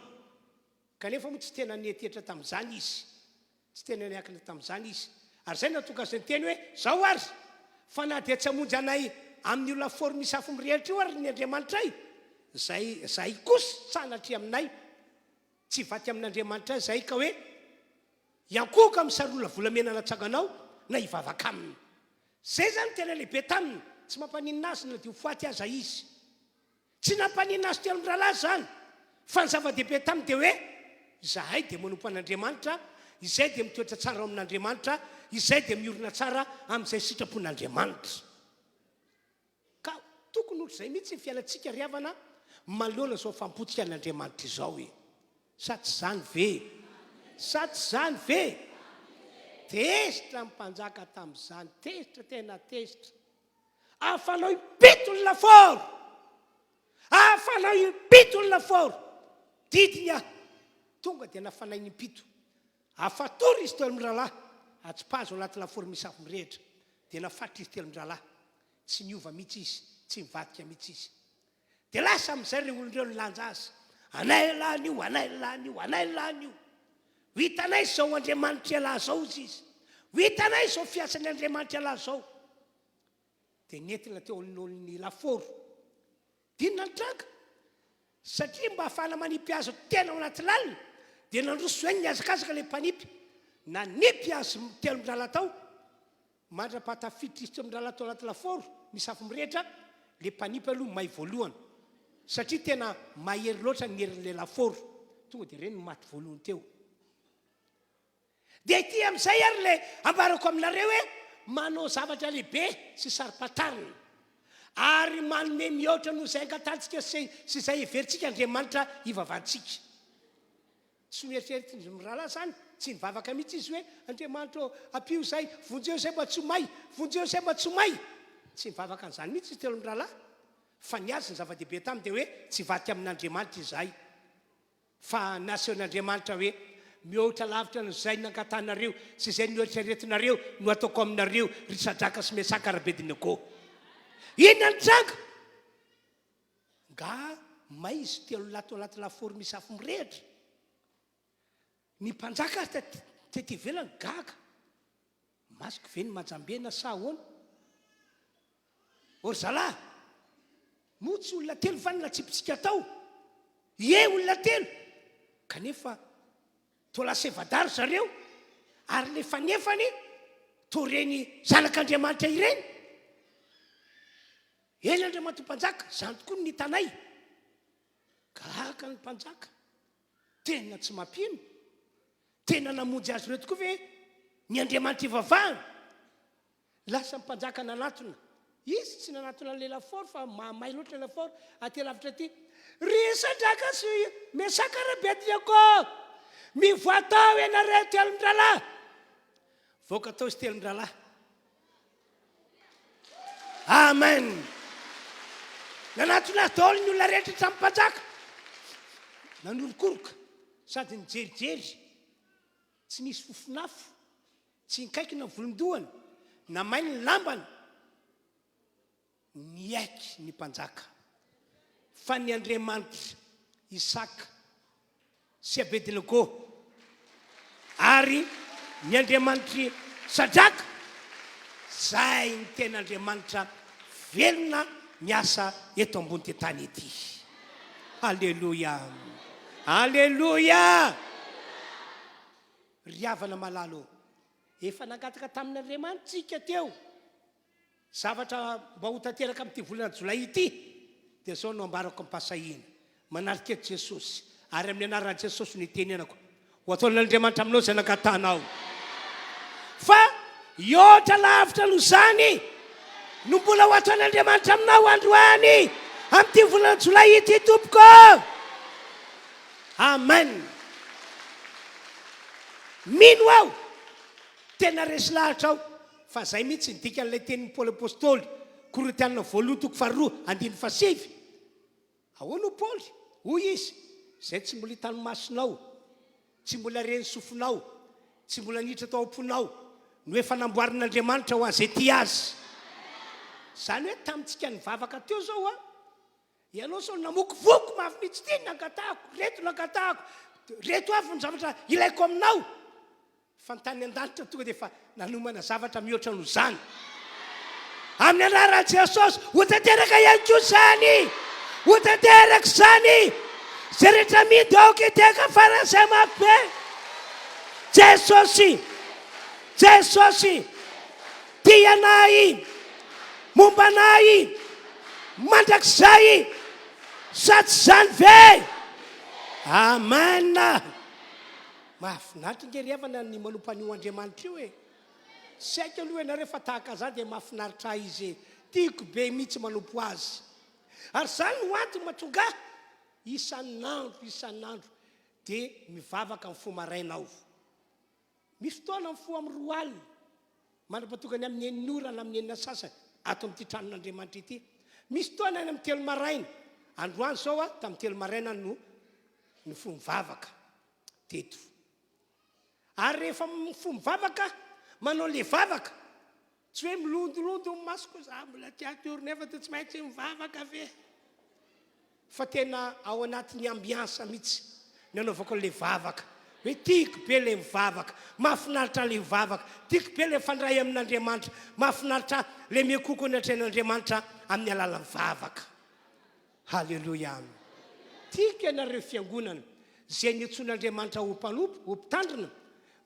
Speaker 1: Kanefa moa tsy tena niantehitra tamin'izany izy. Tsy tena niankina tamin'izany izy. Ary izay no nahatonga azy niteny hoe, Izao ary, fa na dia tsy hamonjy anay amin'io lafaoro misy afo mirehitra io ary ny Andriamanitray, izay, izahay kosa sanatria aminay, tsy hivadika amin'Andriamanitray izahay ka hoe hiankohoka amin'ny sarin'olona volamena natsanganao na hivavaka aminy. Izay izany no tena lehibe taminy. Tsy mampaninona azy na dia ho faty aza izy. Tsy nampaninona azy telo mirahalahy izany, fa ny zava-dehibe taminy dia hoe, Izahay dia manompo an'Andriamanitra, izay dia mitoetra tsara ao amin'Andriamanitra, izay dia miorina tsara amin'izay sitrapon'Andriamanitra. Ka tokony ohatr'izay mihitsy ny fiainantsika ry havana manoloana izao fampotika an'Andriamanitra izao e! Sa tsy izany ve? Sa tsy izany ve? Tezitra ny mpanjaka tamin'izany, tezitra tena tezitra. Afanao impito ny lafaoro! Afanao impito ny lafaoro! Didiny aho. Tonga dia nafanainy impito. Afatory izy telo mirahalahy, atsipazo ao anaty lafaoro misy afo mirehitra. Dia nafatitra izy telo mirahalahy. Tsy niova mihitsy izy, tsy nivadika mihitsy izy. Dia lasa amin'izay ireo olona ireo nilanja azy. Anay ialahy anio, anay ialahy anio, anay ialahy anio. Ho hitanay izao Andriamanitr'ialahy izao, hozy izy. Ho hitanay izao fiasan'ny Andriamanitr'ialahy izao. Dia nentina teo anoloan'ny lafaoro. Dia inona ny tranga? Satria mba hahafahana manipy azy tena ao anaty lalina, dia nandroso eny nihazakazaka ilay mpanipy. Nanipy azy telo mirahalahy tao, mandra-pahatafiditra izy telo mirahalahy tao anaty lafaoro, misy afo mirehitra, ilay mpanipy aloha may voalohany. Satria tena mahery loatra ny herin'ilay lafaoro. Tonga dia ireny no maty voalohany teo. Dia ity amin'izay ary ilay ambarako aminareo hoe manao zavatra lehibe sy saro-pantarina ary manome mihoatra noho izay angatantsika sy sy izay heverintsika Andriamanitra hivavahantsika. Tsy noeritreretin'izy mirahalahy izany, tsy nivavaka mihitsy izy hoe Andriamanitra ô, ampio izahay, vonjeo izahay mba tsy ho may, vonjeo izahay mba tsy ho may. Tsy nivavaka an'izany mihitsy izy telo mirahalahy. Fa ny azy ny zava-dehibe taminy dia hoe tsy hivadika amin'Andriamanitra izahay. Fa nasehon'Andriamanitra hoe, Mihoatra lavitra noho izay nankatanareo sy izay noeritreretinareo no hataoko aminareo, ry Sadraka sy Mesaka ary Abednego. Inona no tranga? Nga may izy telo lahy tao anaty lafaoro misy afo mirehitra? Ny mpanjaka ary tety ivelany gaga. Masoko ve ny majambena sa ahoana? Ô ry zalahy, moa tsy olona telo va no natsipitsika tao? Ie, olona telo! Kanefa toa lasa efa-dahy ry zareo, ary ilay fanefany toa ireny zanak'Andriamanitra ireny. Eny, Andriamatoa Mpanjaka, izany tokoa no hitanay. Gaga ny mpanjaka. Tena tsy mampino. Tena namonjy azy ireo tokoa ve ny Andriamanitra ivavahana? Lasa ny mpanjaka nanatona. Izy tsy nanatona an'ilay lafaoro fa mahamay loatra ilay lafaoro aty lavitra aty. Ry Sadraka sy Mesaka ary Abednego! Mivoaha tao ianareo telo mirahalahy! Voaka tao izy telo mirahalahy. Amen! Nanatona azy daholo ny olona rehetra hatramin'ny mpanjaka. Nanorokoroka sady nijerijery. Tsy nisy fofon'afo. Tsy nikaikina ny volon-dohany, namay ny lambany. Niaiky ny mpanjaka fa ny Andriamanitr'i Isaka sy Abednego ary ny Andriamanitr'i Sadraka, izay ny tena Andriamanitra velona miasa eto ambony tany ety. Aleloia! Aleloia! Ry havana malala ô, efa nangataka tamin'Andriamanitra isika teo zavatra mba ho tanteraka amin'ity volana jolay ity, dia izao no ambarako am-pahasahiana, Manatrika eto Jesosy, ary amin'ny anaran'i Jesosy no itenenako, ho ataon'Andriamanitra aminao izay nangatahanao. Fa hihoatra lavitra noho izany no mbola ho ataon'Andriamanitra aminao androany, amin'ity volana jolay ity, tompoko. Amen! Mino aho, tena resy lahatra aho fa zay mihitsy ny dikan'ilay tenin'i Paoly Apostoly, Korintiana voalohany toko faharoa andininy fahasivy. Ahoana hoy Paoly? Hoy izy, Izay tsy mbola hitan'ny masonao, tsy mbola ren'ny sofinao, tsy mbola niditra tao am-ponao, no efa namboarin'Andriamanitra ho an'izay tia Azy. Izany hoe tamintsika nivavaka teo izao an, Ianao sao namokovoko mafy mihitsy ity no nangatahako, reto no nangatahako, reto avy ny zavatra ilaiko aminao. Fa ny tany an-danitra tonga dia efa nanomana zavatra mihoatra noho izany. Amin'ny anaran'i Jesosy, ho tanteraka ihany koa izany. Ho tanteraka izany. Izay rehetra midy aoka hitehaka faran'izay mafy be. Jesosy, Jesosy. Tia anay, momba anay mandrakizay, sa tsy izany ve? Amen! Mahafinaritra ange ry havana ny manompo an'io Andriamanitra io e! Tsy haiko aloha ianareo fa tahaka za dia mahafinaritra ahy izy e! Tiako be mihitsy manompo azy. Ary izany no antony mahatonga ahy isan'andro isan'andro dia mivavaka mifoha maraina aho. Misy fotoana mifoha amin'ny roa alina, mandra-pahatongany amin'ny enina ora na amin'ny enina sasany, ato amin'ity tranon'Andriamanitra ity. Misy fotoana any amin'ny telo maraina. Androany izao aho, tamin'ny telo maraina no nifoha mivavaka teto. Ary rehefa mifoha mivavaka, manao ilay vavaka, tsy hoe milondolondo ny masoko, za mbola te hatory nefa dia tsy maintsy mivavaka ve? Fa tena ao anatin'ny ambiance mihitsy ny anaovako an'ilay vavaka. Hoe tiako be ilay mivavaka, mahafinaritra ahy ilay mivavaka, tiako be ilay mifandray amin'Andriamanitra, mahafinaritra ahy ilay miankohoka eo anatrehan'Andriamanitra amin'ny alalan'ny vavaka. Haleloia. Tiako ianareo fiangonana izay niantsoan'Andriamanitra ho mpanompo, ho mpitandrina,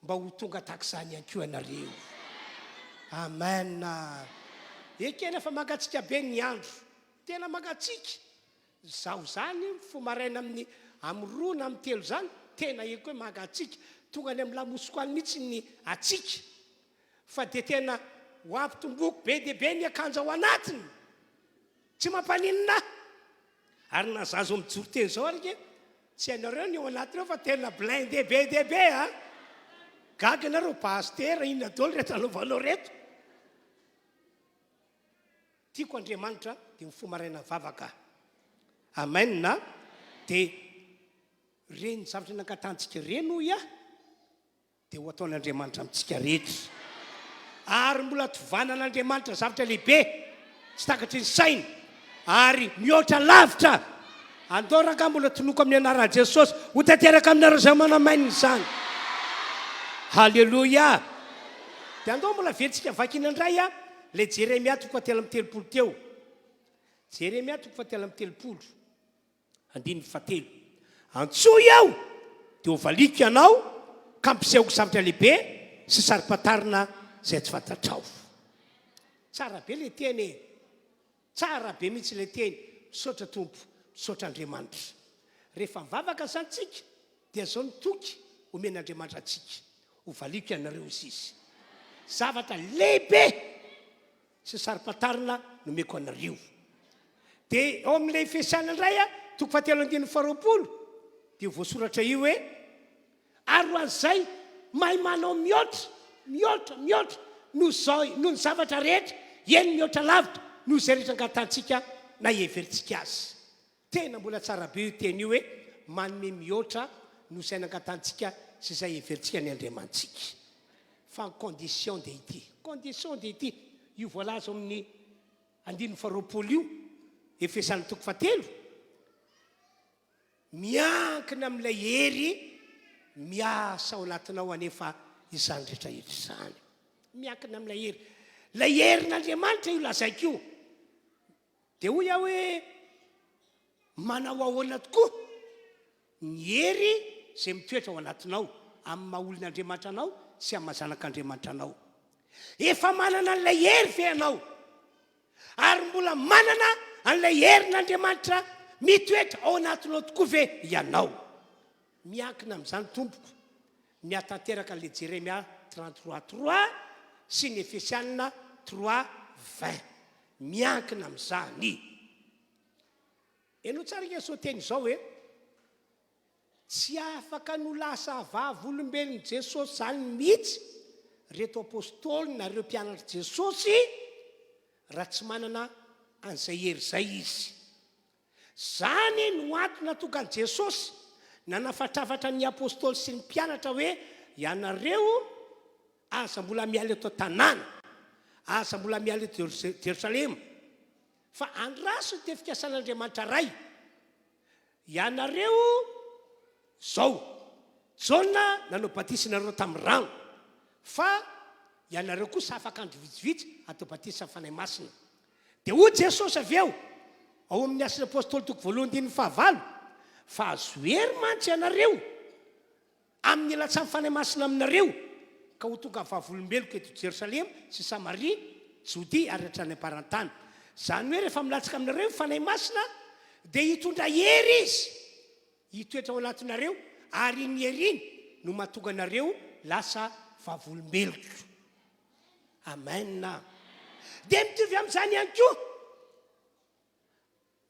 Speaker 1: mba ho tonga tahaka izany ihany koa ianareo. Amen. Ekena fa mangatsiaka be ny andro. Tena mangatsiaka. Zaho zany mifoha maraina amin'ny amin'ny roa na amin'ny telo zany, tena eko hoe mangatsiaka. Tonga any amin'ny lamosiko any mihitsy ny hatsiaka. Fa dia tena ho ampitomboko be dia be ny akanjo ao anatiny. Tsy mampaninona ahy. Ary na za zao mijoro teny zao ary nge, tsy hainareo ny ao anatiny ao fa tena blindé be dia be a! Gaga ianareo, pasitera inona daholo reto anaovanao reto? Tiako Andriamanitra dia mifoha maraina vavaka. Amen a! Dia ireny zavatra nankatahantsika ireny hoy aho dia ho ataon'Andriamanitra amintsika rehetra. Ary mbola tovanan'Andriamanitra zavatra lehibe tsy takatry ny saina ary mihoatra lavitra. Andao rangahy mbola tonoko amin'ny anaran'i Jesosy ho tanteraka aminareo izay manamaina izany. Haleloia! Dia andao mbola averintsika vakina indray a, ilay Jeremia toko fahatelo amby telopolo teo. Jeremia toko fahatelo amby telopolo, andininy fahatelo. Antsoy aho, dia hovaliako ianao, ka hampisehoko zavatra lehibe sy saro-pantarina izay tsy fantatrao. Tsara be ilay teny e! Tsara be mihitsy ilay teny. Misaotra Tompo, misaotra Andriamanitra. Rehefa mivavaka izany tsika dia izao no toky omen'Andriamanitra antsika, ho valiako ianareo hozy Izy. Zavatra lehibe sy saro-pantarina no omeko anareo. Dia ao amin'ilay Efesiana indray, toko fahatelo andininy faharoapolo, dia voasoratra io hoe, Ary ho an'izay mahay manao mihoatra, mihoatra, mihoatra noho izao, noho ny zavatra rehetra, eny mihoatra lavitra noho izay rehetra angatahantsika na heverintsika azy. Tena mbola tsara be io teny io hoe manome mihoatra noho izay nangatahantsika sy izay heverintsika ny Andriamanitsika. Fa ny condition dia ity, condition dia ity, io voalaza ao amin'ny andininy faharoapolo io, Efesana toko fahatelo, Miankina amin'ilay hery miasa ao anatinao anefa izany rehetra rehetra izany. Miankina amin'ilay hery. Ilay herin'Andriamanitra io lazaiko io. Dia hoy aho hoe, manao ahoana tokoa ny hery izay mitoetra ao anatinao, amin'ny maha olon'Andriamanitra anao sy amin'ny maha zanak'Andriamanitra anao. Efa manana an'ilay hery ve ianao? Ary mbola manana an'ilay herin'Andriamanitra mitoetra ao anatinao tokoa ve ianao? Miankina amin'izany tompoko ny hahatanteraka an'ilay Jeremia 33 trois sy ny Efesianina 3 20. Miankina amin'izany. Henoy tsara ange izao teny izao e. Tsy afaka ny ho lasa vavolombelon'i Jesosy izany mihitsy ireto apostoly na ireo mpianatr'i Jesosy raha tsy manana an'izay hery izay izy. Izany no antony nahatonga an'i Jesosy nanafatrafatra ny apostoly sy ny mpianatra hoe, Ianareo aza mbola miala eto an-tanàna, aza mbola miala eto Jerosalema, fa andraso ny tefikasan'Andriamanitra Ray. Ianareo izao, Jaona nanao batisa anareo tamin'ny rano, fa ianareo kosa afaka andro vitsivitsy hatao batisa amin'ny Fanahy Masina. Dia hoy Jesosy avy eo, ao amin'ny Asan'ny Apostoly toko voalohany andininy fahavalo, Fa azo hery mantsy ianareo, Amin'ny ilatsahan'ny Fanahy Masina aminareo, ka ho tonga vavolombeloko eto Jerosalema sy Samaria, Jodia ary hatrany am-paran-tany. Izany hoe rehefa milatsaka aminareo ny Fanahy Masina, dia hitondra hery Izy hitoetra ao anatinareo, ary iny hery iny no mahatonga anareo lasa vavolombeloko. Amen. Dia mitovy amin'izany ihany koa.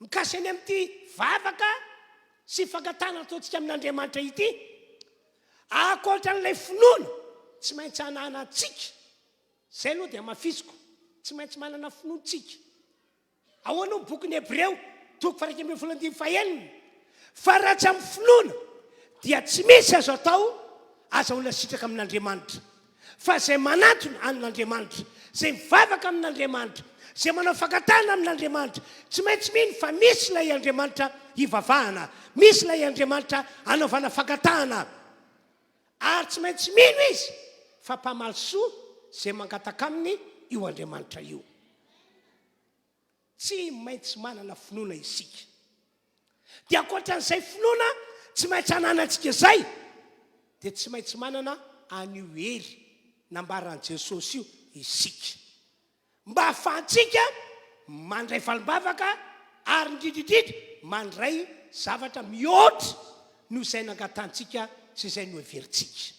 Speaker 1: Mikasika ny amin'ity vavaka sy fangatahana ataontsika amin'Andriamanitra ity, ankoatra an'ilay finoana tsy maintsy ananantsika, izay aloha dia hamafisiko, tsy maintsy manana finoana tsika. Ahoana hoy ny bokin'ny Hebreo, toko faha-11 andininy fahenina, fa raha tsy amin'ny finoana dia tsy misy azo atao azahoana sitraka amin'Andriamanitra. Fa izay manantona an'Andriamanitra, izay mivavaka amin'Andriamanitra, izay manao fangatahana amin'Andriamanitra, tsy maintsy mino fa misy ilay Andriamanitra hivavahana, misy ilay Andriamanitra hanaovana fangatahana. Ary tsy maintsy mino izy fa mpamaly soa izay mangataka aminy io Andriamanitra io. Tsy maintsy manana finoana isika. Dia ankoatran'izay finoana tsy maintsy ananantsika izay, dia tsy maintsy manana an'io hery nambaran'i Jesosy io isika. Mba hahafahantsika mandray valim-bavaka ary indrindra indrindra mandray zavatra mihoatra noho izay nangatahantsika sy izay noheverintsika.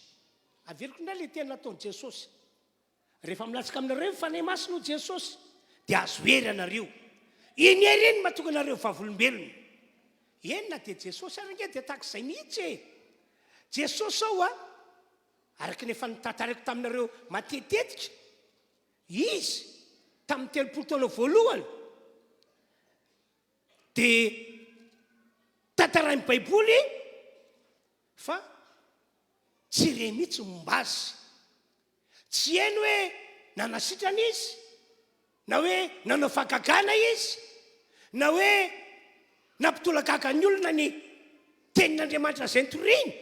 Speaker 1: Averiko indray ilay teny nataon'i Jesosy. Rehefa milatsaka aminareo ny Fanahy Masina, hoy Jesosy, dia azo hery ianareo. Iny hery iny no mahatonga anareo vavolombelona. Eny, na dia Jesosy ary ange dia tahaka izay mihitsy e! Jesosy izao a, araka ny efa notantaraiko taminareo matetitetika, Izy tamin'ny 30 taona voalohany dia tantarain'ny Baiboly fa tsy re mihitsy ny momba azy. Tsy heno hoe nanasitrana izy, na hoe nanao fahagagana izy, na hoe nampitolagaga ny olona ny tenin'Andriamanitra izay notoriny.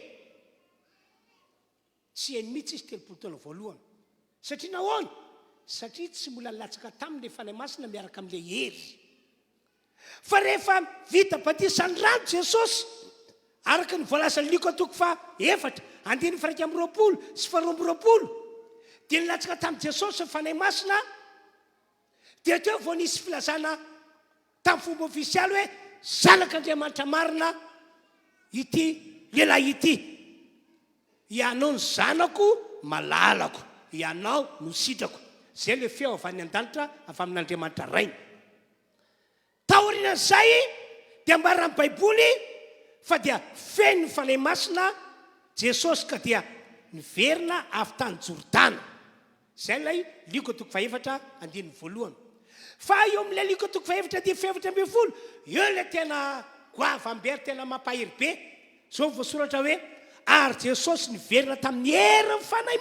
Speaker 1: Tsy heno mihitsy izy 30 taona voalohany. Satria nahoana? Satria tsy mbola nilatsaka taminy ilay Fanahy Masina miaraka amin'ilay hery. Fa rehefa vita batisan'ny rano Jesosy, araka ny voalazan'i Lioka toko faha efatra, andininy faha 21 sy faha 22, dia nilatsaka tamin'i Jesosy ny Fanahy Masina, dia teo vao nisy filazana tamin'ny fomba ofisialy hoe Zanak'Andriamanitra marina ity lehilahy ity. Ianao no zanako malalako, ianao no sitrako. Izay ilay feo avy any an-danitra avy amin'Andriamanitra Rainy. Taorian'izay dia ambaran'ny Baiboly fa dia feno ny Fanahy Masina Jesosy ka dia niverina avy tany Jordana. Izay ilay Lioka toko fahefatra andininy voalohany. Fa eo amin'ilay Lioka toko fahefatra andininy fahefatra ambinifolo, eo ilay tena goavam-be ary tena mampahery be. Izao no voasoratra hoe, Ary Jesosy niverina tamin'ny herin'ny Fanahy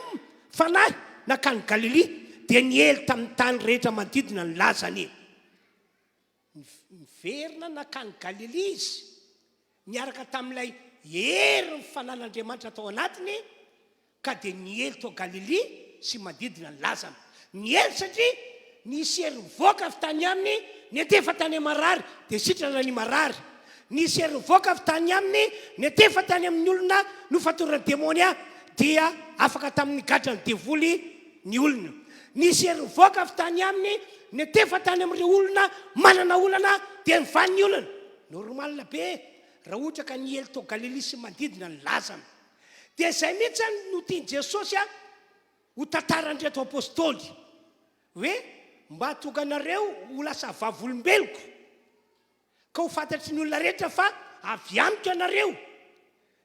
Speaker 1: Fanahy nankany Galilia, dia niely tamin'ny tany rehetra manodidina ny lazany. Niverina nankany Galilia izy, niaraka tamin'ilay herin'ny Fanan'Andriamanitra tao anatiny, ka dia niely tao Galilia sy manodidina ny lazany. Niely satria nisy hery nivoaka avy tany aminy niantefa tany amin'ny marary, dia sitrana ny marary. Nisy hery nivoaka avy tany aminy niantefa tany amin'ny olona nofatoran'ny demonia, dia afaka tamin'ny gadran'ny devoly ny olona. Nisy hery nivoaka avy tany aminy niantefa tany amin'ireo olona manana olana, dia nivaha ny olana. Normal be raha ohatra ka niely tao Galilia sy manodidina ny lazany. Dia izay mihitsy no tian'i Jesosy ho tantaran'ireto apostoly, hoe mba hahatonga anareo ho lasa vavolombeloko, ka ho fantatry ny olona rehetra fa avy amiko ianareo,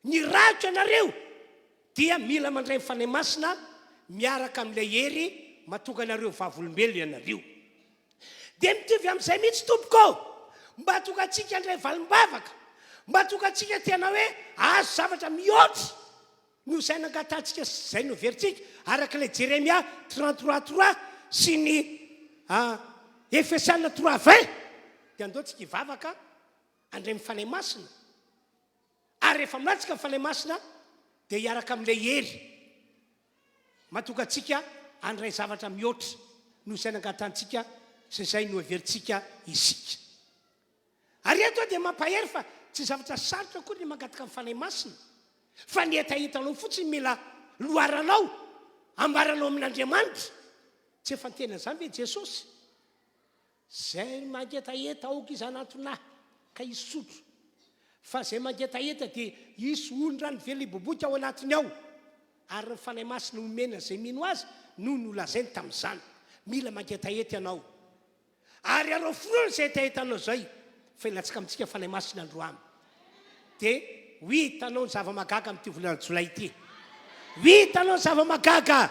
Speaker 1: nirahiko ianareo, dia mila mandray ny Fanahy Masina miaraka amin'ilay hery mahatonga anareo vavolombelona ianareo. Dia mitovy amin'izay mihitsy tompoko ô! Mba hahatonga antsika handray valim-bavaka, mba hahatonga antsika tena hoe hahazo zavatra mihoatra noho izay nangatahantsika sy izay noheverintsika, araka ilay Jeremia 33 trois sy ny Efesiana trois vingt, dia andao tsika hivavaka handray ny Fanahy Masina. Ary rehefa milatsaka ny Fanahy Masina dia hiaraka amin'ilay hery mahatonga antsika handray zavatra mihoatra noho izay nangatahantsika sy izay noheverintsika isika. Ary eto aho dia mampahery fa tsy zavatra sarotra akory ny mangataka ny Fanahy Masina fa ny hetahetanao fotsiny mila loharanao ambaranao amin'Andriamanitra. Tsy efa niteny an'izany ve Jesosy? Izay mangetaheta aoka izy hanantona ahy ka hisotro, fa izay mangetaheta dia hisy ondrano veliboboika ao anatiny ao, ary ny Fanahy Masina homena izay mino Azy no nolazainy tamin'izany. Mila mangetaheta ianao. Ary arao finoana izay hetahetanao izay, fa hilatsaka amintsika Fanahy Masina androany. Dia ho hitanao ny zava-mahagaga amin'ity volana jolay ity. Ho hitanao ny zava-mahagaga,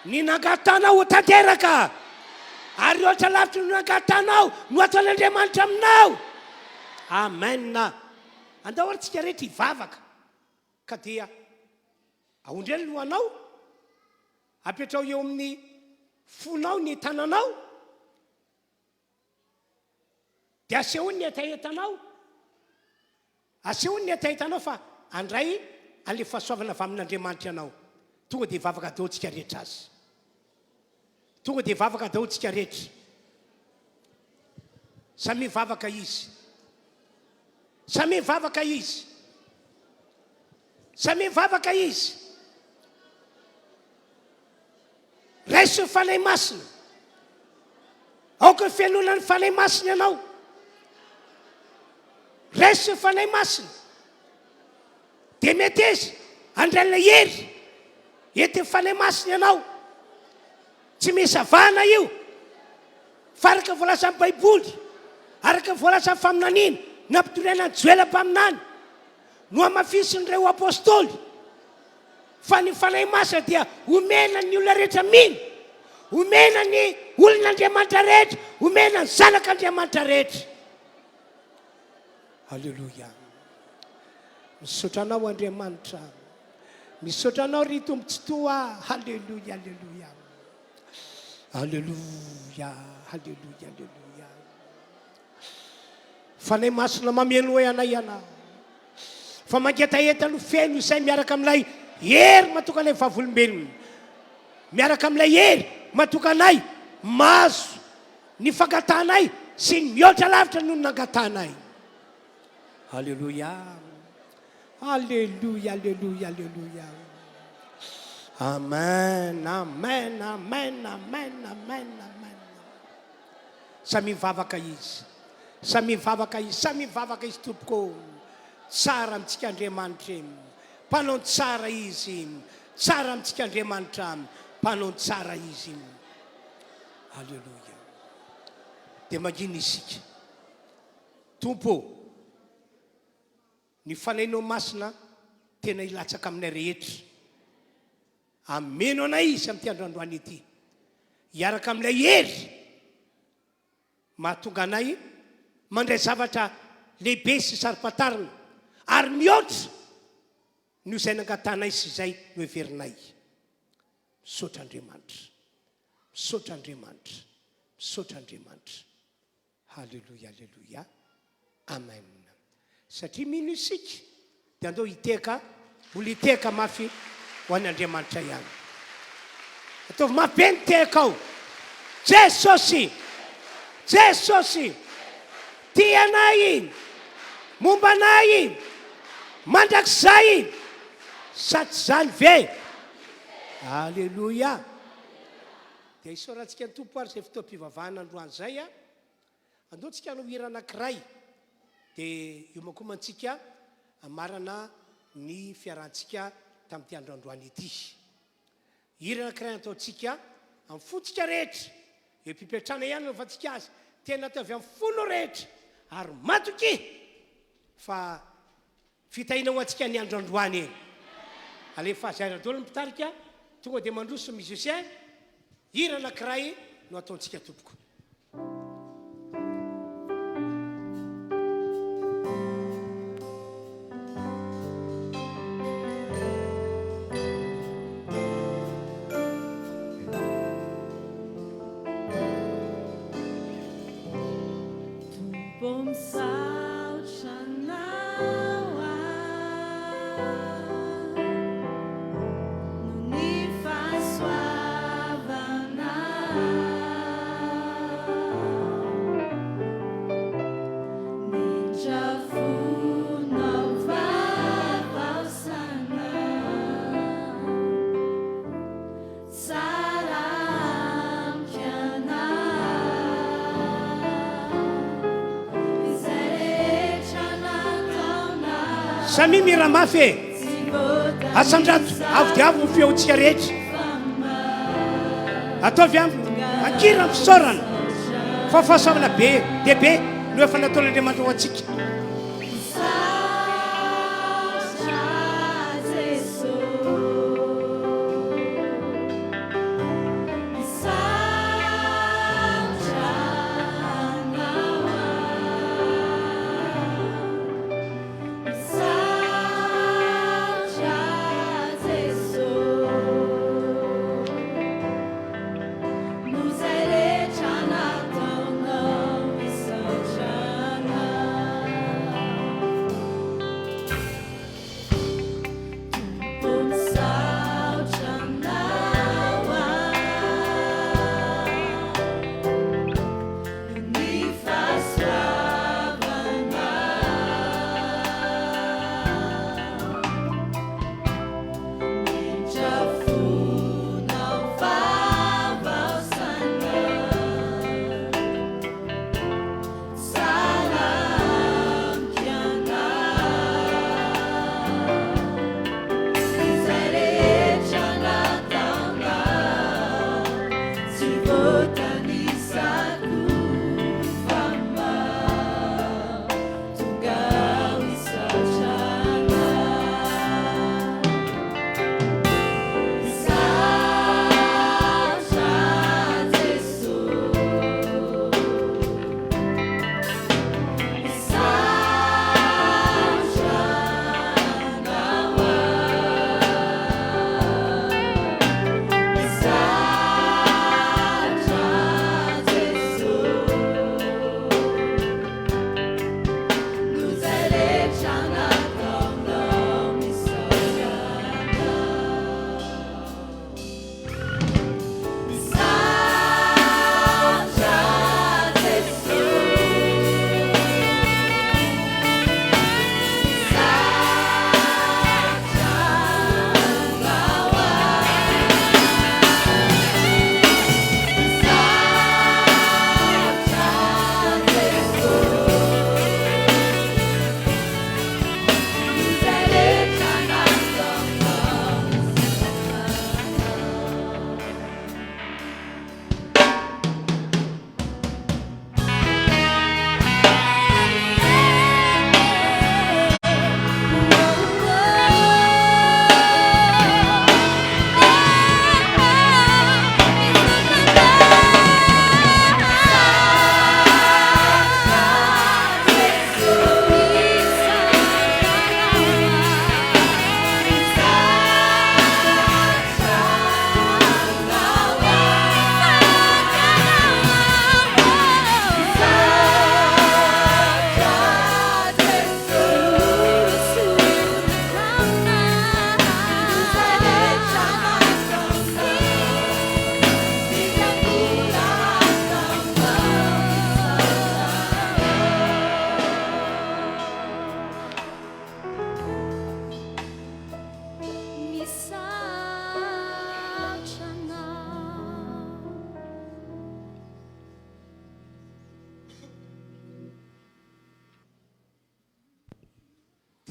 Speaker 1: ny nangatanao ho tanteraka, ary mihoatra lavitra ny nangatanao no ataon'Andriamanitra aminao. Amen. Andao ary tsika rehetra hivavaka, ka dia aondreo ny lohanao, apetraho eo amin'ny fonao ny tananao, Dia asehony ny hetahetanao. Asehony ny hetahetanao fa handray an'ilay fahasoavana avy amin'Andriamanitra ianao. Tonga dia hivavaka daholo tsika rehetra azy. Tonga dia hivavaka daholo tsika rehetra. Samia mivavaka izy. Samia mivavaka izy. Samia mivavaka izy. Raiso ny Fanahy Masina. Aoka ho fenoina ny Fanahy Masina ianao. Raiso ny Fanahy Masina. Dia meteza handray ilay hery entin'ny Fanahy Masina ianao. Tsy misy avahana io. Fa araka ny voalazan'ny Baiboly, araka ny voalazan'ny faminaniana nampitoriana an'i Joela mpaminany, nohamafisin'ireo apostoly, Fa ny Fanahy Masina dia omena ny olona rehetra mino, omena ny olon'Andriamanitra rehetra, omena ny zanak'Andriamanitra rehetra. Aleloia. Misaotra anao Andriamanitra. Misaotra anao ry Tompo Tsitoha. Aleloia, aleloia. Aleloia, aleloia, aleloia. Fanahy Masina mameno hoe anay ianao. Fa mangetaheta no feno izay miaraka amin'ilay hery matoka anay vavolombelona. miaraka amin'ilay hery matoka anay mahazo ny fangatahanay sy ny mihoatra lavitra noho ny nangatahanay. Aleloia. Aleloia, aleloia, aleloia. Amen, amen, amen, amen, amen, amen. Samia mivavaka izy. Samia mivavaka izy, samia mivavaka izy tompoko. Tsara amintsika Andriamanitra e. Mpanao ny tsara izy. Tsara amintsika Andriamanitra. Mpanao ny tsara izy. Aleloia. Dia mangina isika. Tompo ô, ny Fanahinao Masina tena hilatsaka aminay rehetra. Ameno anay Izy amin'ity andro androany ity. Hiaraka amin'ilay hery mahatonga anay mandray zavatra lehibe sy saro-pantarina ary mihoatra noho izay nangatahanay sy izay noheverinay. Misaotra Andriamanitra. Misaotra Andriamanitra. Misaotra Andriamanitra. Haleloia aleloia Amen Satria mino isika dia andao hitehaka mbola hitehaka mafy ho an' Andriamanitra ihany. Ataovy mafy be ny tehakao. Jesosy! Jesosy! Tia anay, momba anay mandrakizay. Sa tsy izany ve? Aleloia! Dia isaorantsika ny Tompo ary izay fotoam-pivavahana androany izay a. Andao tsika hanao hira anankiray dia hiomankomantsika hamarana ny fiarahantsika tamin'ity andro androany ity. Hira anankiray ataontsika amin'ny fontsika rehetra, eo am-pipetrahana ihany no anaovantsika azy, tena atao avy amin'ny fonao rehetra ary matokia fa Fitahiana ho antsika ny andro androany e! Alefa azy aiza daholo ny mpitarika, tonga dia mandroso ny musicien, hira anankiray no ataontsika tompoko.
Speaker 3: Tompo misaotra anao aho noho ny fahasoavanao. Nindra fonao vavaosana. Tsara amiko ianao, izay rehetra nataonao.
Speaker 1: Samia mihira mafy e! Asandrato avo dia avo ny feontsika rehetra. Ataovy an-kira ny fisaorana fa fahasoavana be dia be no efa nataon'Andriamanitra ho antsika.
Speaker 3: Misaotra Jeso Misaotra Anao aho Misaotra Jeso Noho izay rehetra nataonao Misaotra Anao.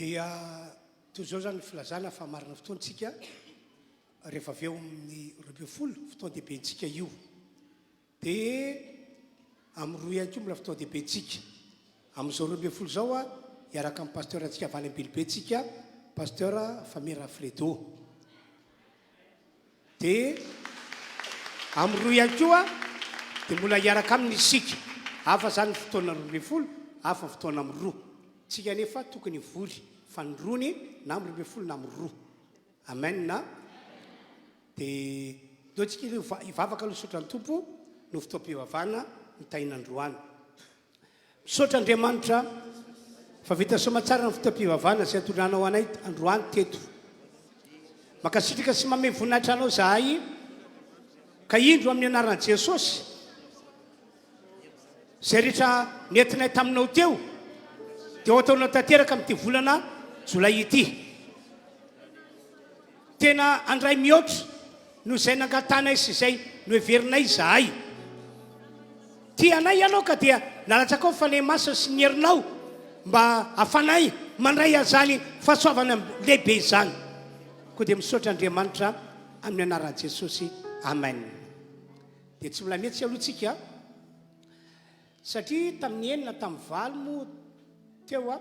Speaker 1: Dia toy izao izany ny filazana fa marina fotoana tsika rehefa avy eo amin'ny 12 fotoan-dehibentsika io. Dia amin'ny roa ihany koa mbola fotoan-dehibentsika. Amin'izao 12 izao hiaraka amin'ny pasteur antsika avy any Ambilobe tsika, pasteur Famira Fredo. Dia amin'ny roa ihany koa dia mbola hiaraka aminy isika. Hafa izany ny fotoana 12, hafa ny fotoana amin'ny roa. Tsika anefa tokony hivory fanindroany na amin'ny 12 na amin'ny roa. Amen. Dia ndao tsika hivavaka aloha hisaotra ny Tompo no fotoam-pivavahana nitahiana androany. Misaotra Andriamanitra fa vita soamatsara ny fotoam-pivavahana izay nitondranao anay androany teto. Mankasitraka sy mamehy voninahitra anao izahay ka indro amin'ny anaran'i Jesosy izay rehetra nentinay taminao teo dia ho ataonao tanteraka amin'ity volana jolay ity. Tena handray mihoatra noho izay nangatanay sy izay noheverinay izahay. Tia anay Ianao ka dia nalatsakao ny Fanahy Masina sy ny herinao mba hahafanay mandray an'izany fahasoavana lehibe izany. Koa dia misaotra Andriamanitra amin'ny anaran'i Jesosy. Amen. Dia tsy mbola mihetsika aloha tsika satria tamin'ny enina tamin'ny valo moa teo a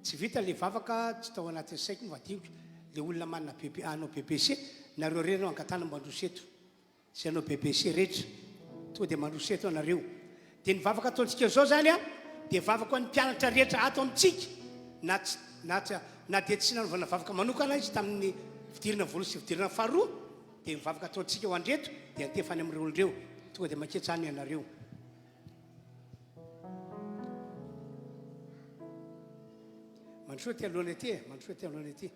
Speaker 1: tsy vita le vavaka tsy tao anatin'ny saiko moa fa adinoko le olona manana BP hanao BPC nareo rery no angatahana mba handroso eto. Sy hanao BBC rehetra. Tonga dia mandroso eto ianareo. Dia ny vavaka ataontsika izao izany an, dia vavaka ho an'ny mpianatra rehetra ato amintsika, na tsy, na tsy, na dia tsy nanaovana vavaka manokana izy tamin'ny fidirana voalohany sy fidirana faharoa, dia ny vavaka ataontsika ho an'ireto dia antefa any amin'ireo olona ireo. Tonga dia maketsa any ianareo. Mandrosoa aty alohany aty e, mandrosoa aty alohany aty.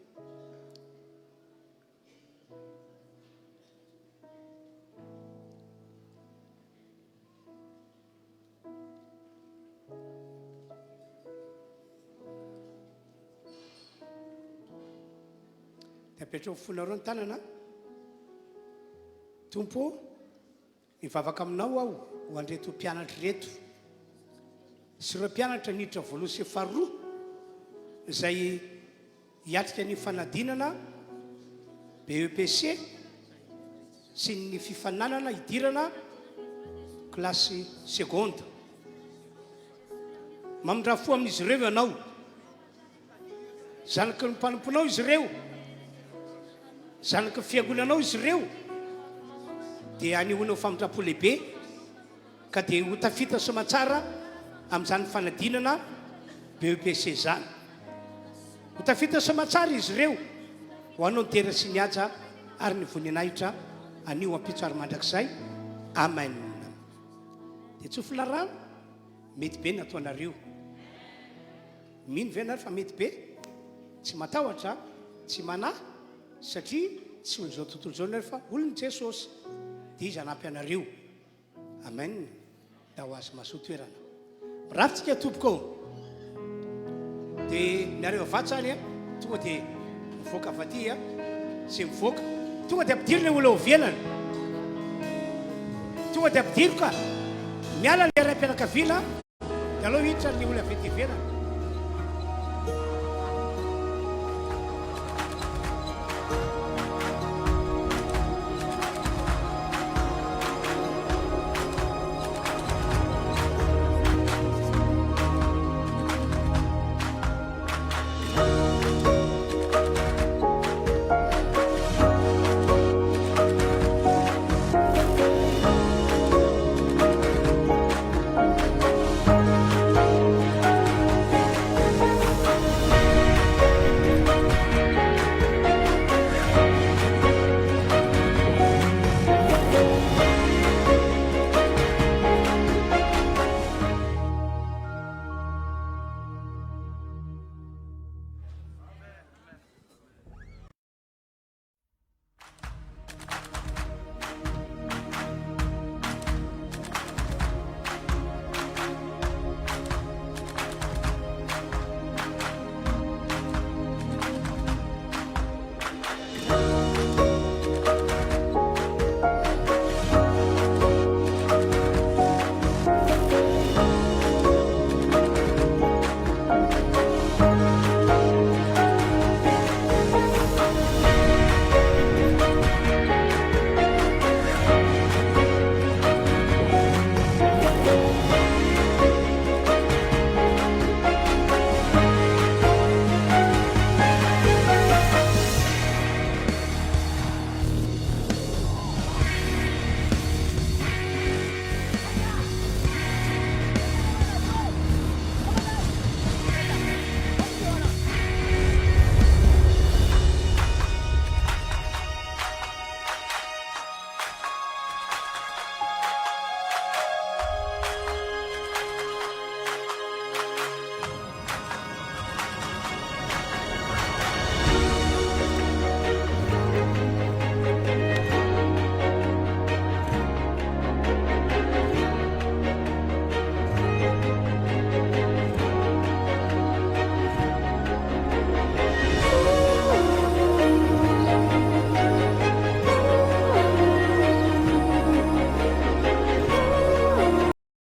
Speaker 1: Dia apetraho fonareo ny tanana. Tompo, mivavaka aminao aho ho an'ireto mpianatra ireto sy ireo mpianatra niditra voalohany sy faharoa izay Hiatrika ny fanadinana BEPC sy ny fifaninanana hidirana kilasy seconde. Mamindrà fo amin'izy ireo ianao. Zanaky ny mpanomponao izy ireo. Zanaky ny fiangonanao izy ireo. Dia anehoanao famindram-po lehibe. Ka dia ho tafita soamantsara amin'izany fanadinana BEPC izany. Ho tafita soamantsara izy ireo ho anao ny dera sy ny haja ary ny voninahitra anio ampitso ary mandrakizay. Amen. Dia tsofina rano, mety be ny ataonareo. Mino ve ianareo fa mety be? Tsy matahotra, tsy manahy satria tsy olon'izao tontolo izao ianareo fa olon'i Jesosy. Dia Izy hanampy anareo. Amen da ho azy masoa toerana. Mirary tsika tompoko ô. De nareo avy atsy zany a, tonga de mivoaka avy aty a, ze mivoaka tonga de ampidiro le olona ao ivelany. Tonga de ampidiro ka. Miala le raim-pianakaviana de aleo hiditra le olona avy aty ivelany.